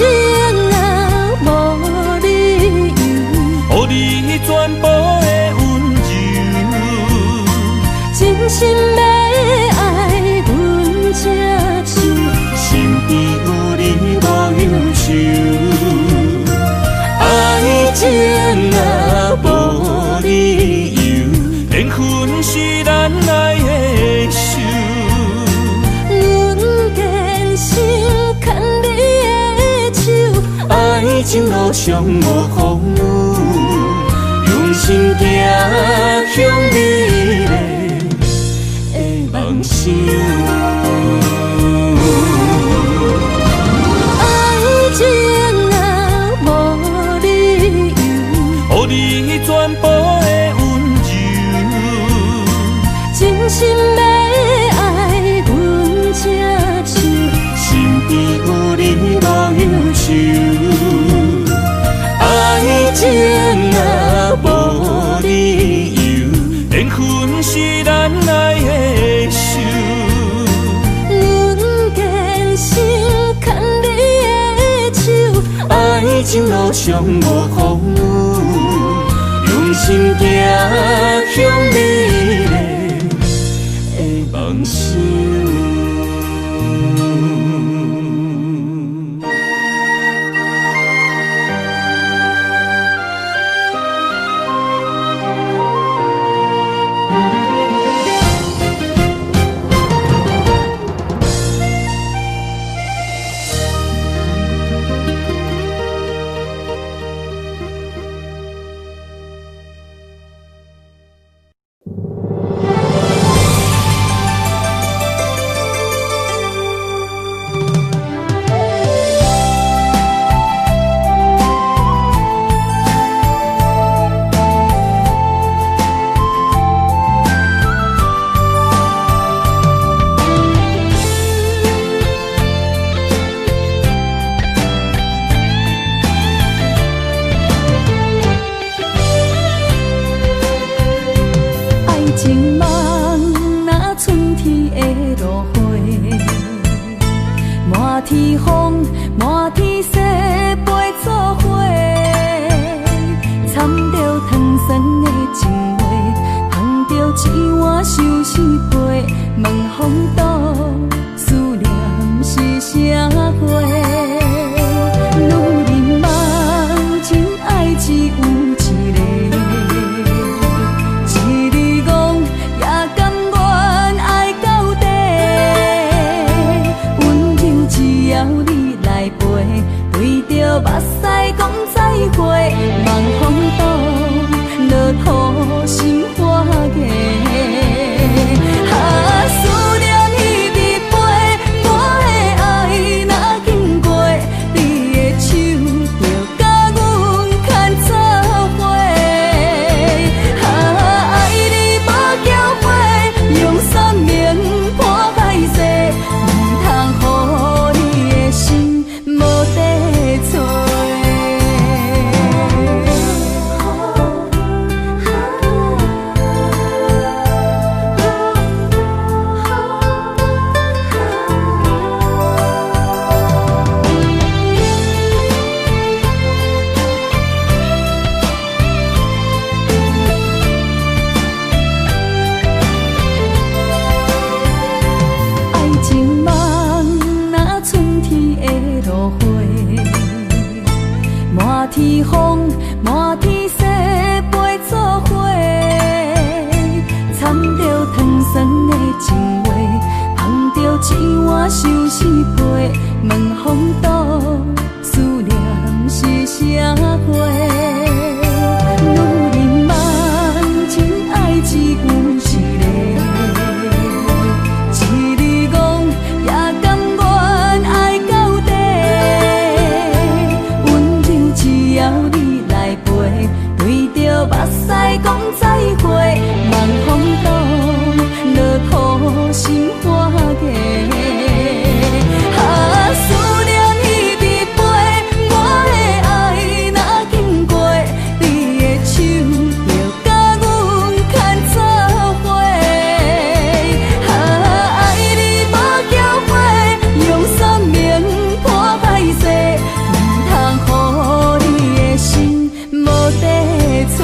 啊，無理由，予你全部的溫柔，真心欲愛阮這手，身邊有你無憂愁。愛情啊，無理由，緣路上無風雨，用心行向美麗的夢想。愛情啊，無理由，予你全部的溫柔，真心欲愛阮才笑，身邊有你無憂愁。愛情啊，無理由，緣分是咱愛的仇。阮堅心牽你的手，愛情路上無風雨，用心行向美麗的夢想。愛情夢若春天的露花，滿天風，滿天雪飛做伙，掺著糖酸的情話，捧著一碗相思杯，問風度思念是啥貨？女人夢真愛只有一个。一日戇也甘願愛到底，溫柔只要你來陪，對著目屎講再會，望風度落土心花芽。啊，思念一直飛，我的愛若經過，你的手就共阮牽做伙。啊，愛你無後悔，用生命破海誓，毋通予你的心無地揣。愛情夢若春天的露花，滿天風，滿天雪飛做伙，掺著糖酸的情話，捧著一碗相思杯，問風度思念是啥貨？女人夢真愛只有一个。一日戇也甘願愛到底，溫柔只要你來陪，對著目屎講再會，望風度落土心花芽。啊，思念一直飛，我的愛若經過，你的手就共阮牽做伙。啊，愛你無後悔，用生命破海誓，毋通予你的心無地揣。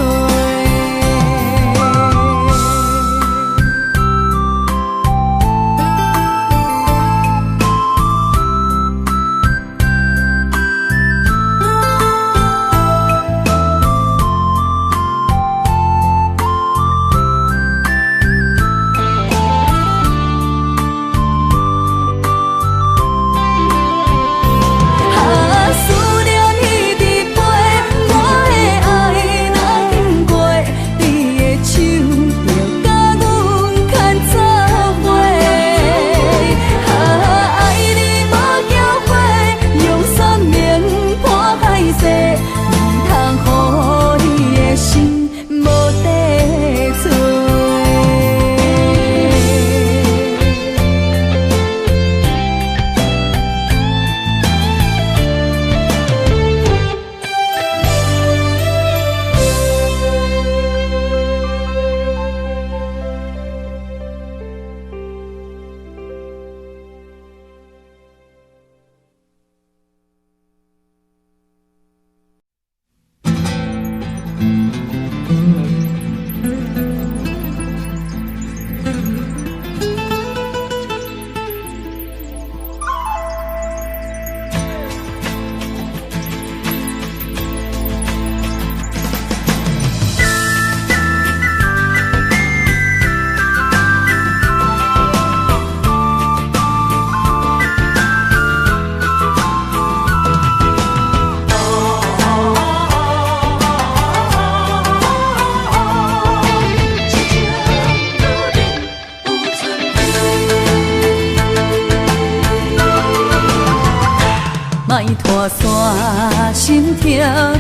拖煞，心痛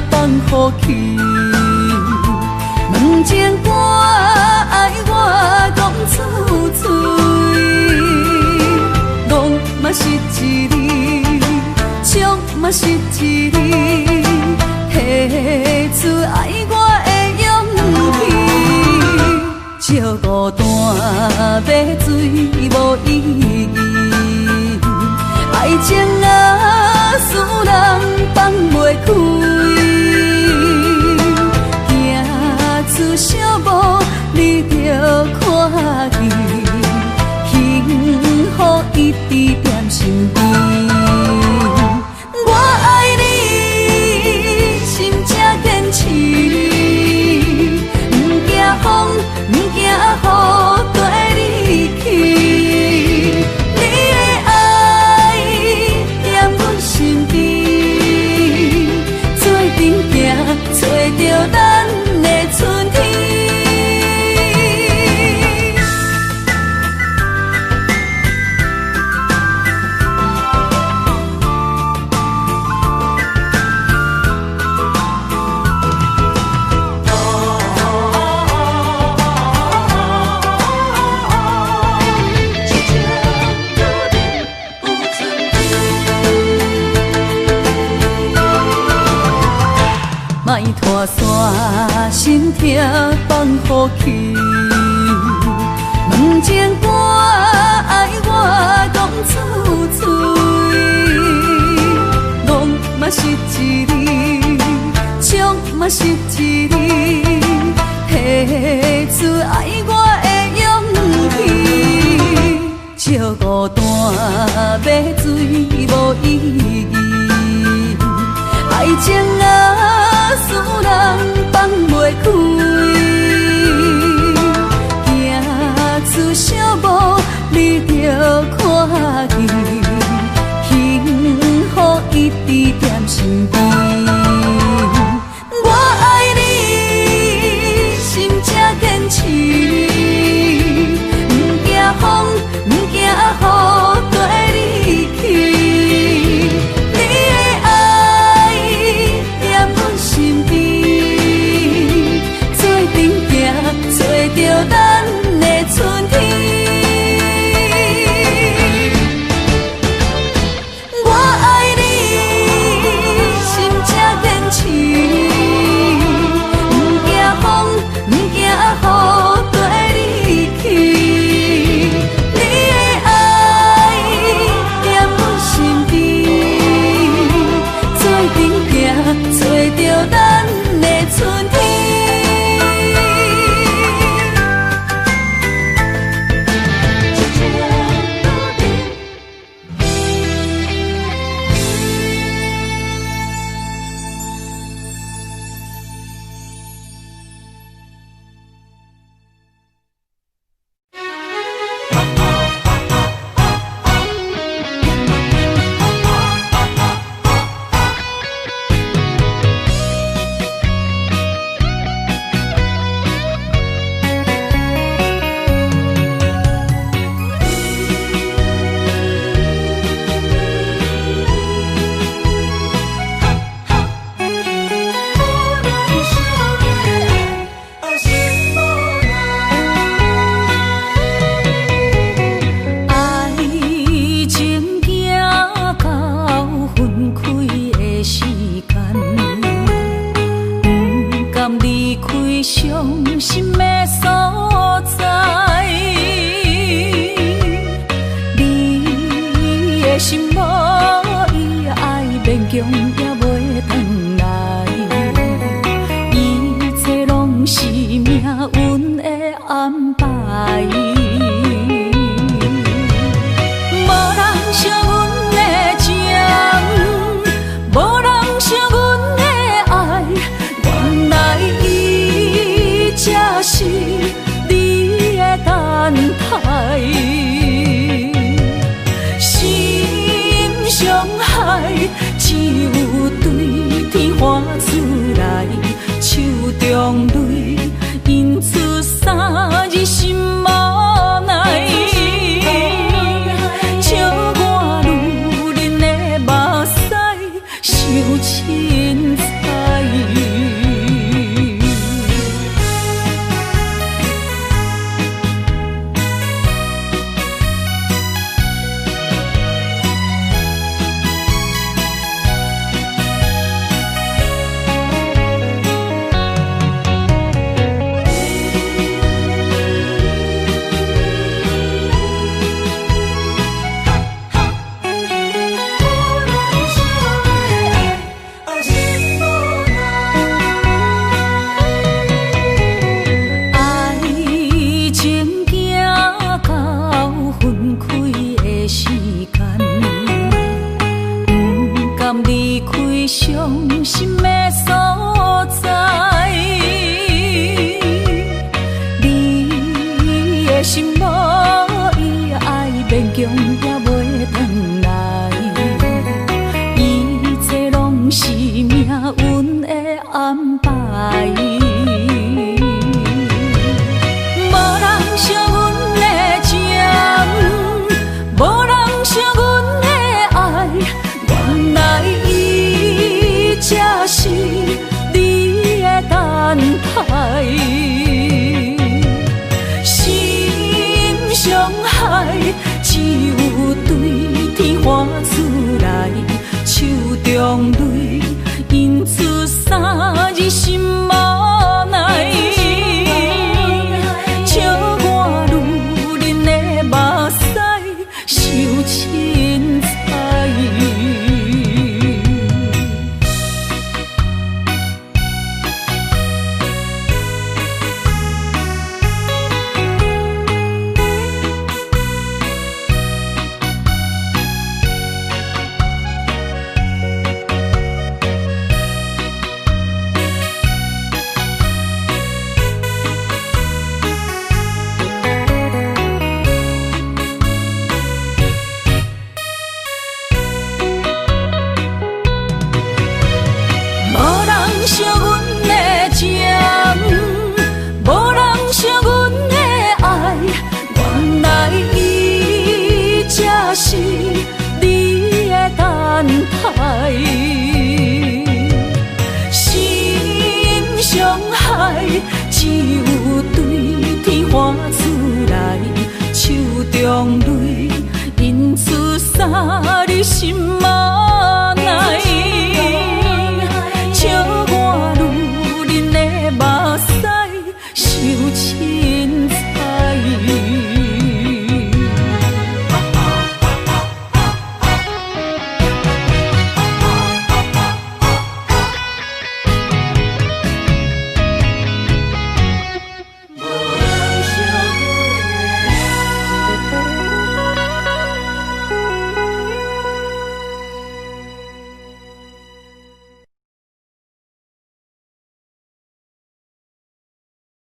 放予去。问情歌愛我講出嘴，戇嘛是一字，笑嘛是一字，提出愛我的勇氣。借孤單買醉無意義，愛情啊，使人放袂開，行出小步你就看見，幸福一直踮身邊。我愛你，心才堅持，毋驚風，毋驚雨，綴你去。你的愛踮阮身邊，做陣行，揣著咱的春天。莫拖煞，心痛放予去。問情歌愛我講出嘴，戇嘛是一字，笑嘛是一字，提出愛我的勇氣。借孤單買醉無意義，愛情啊，使人放袂開，行出小步你就看見，幸福一直踮身邊。我愛你，心才堅持，毋驚風，毋驚雨，綴你去。你的愛踮阮身邊，做陣行，揣著咱的春天。我愛你，心才堅持，毋驚風，毋驚雨，綴你去。你的愛踮阮身邊，做陣行，揣著咱的春天。愛情行到分開的時間，毋甘離開傷心的所在。你的心無伊愛，勉強也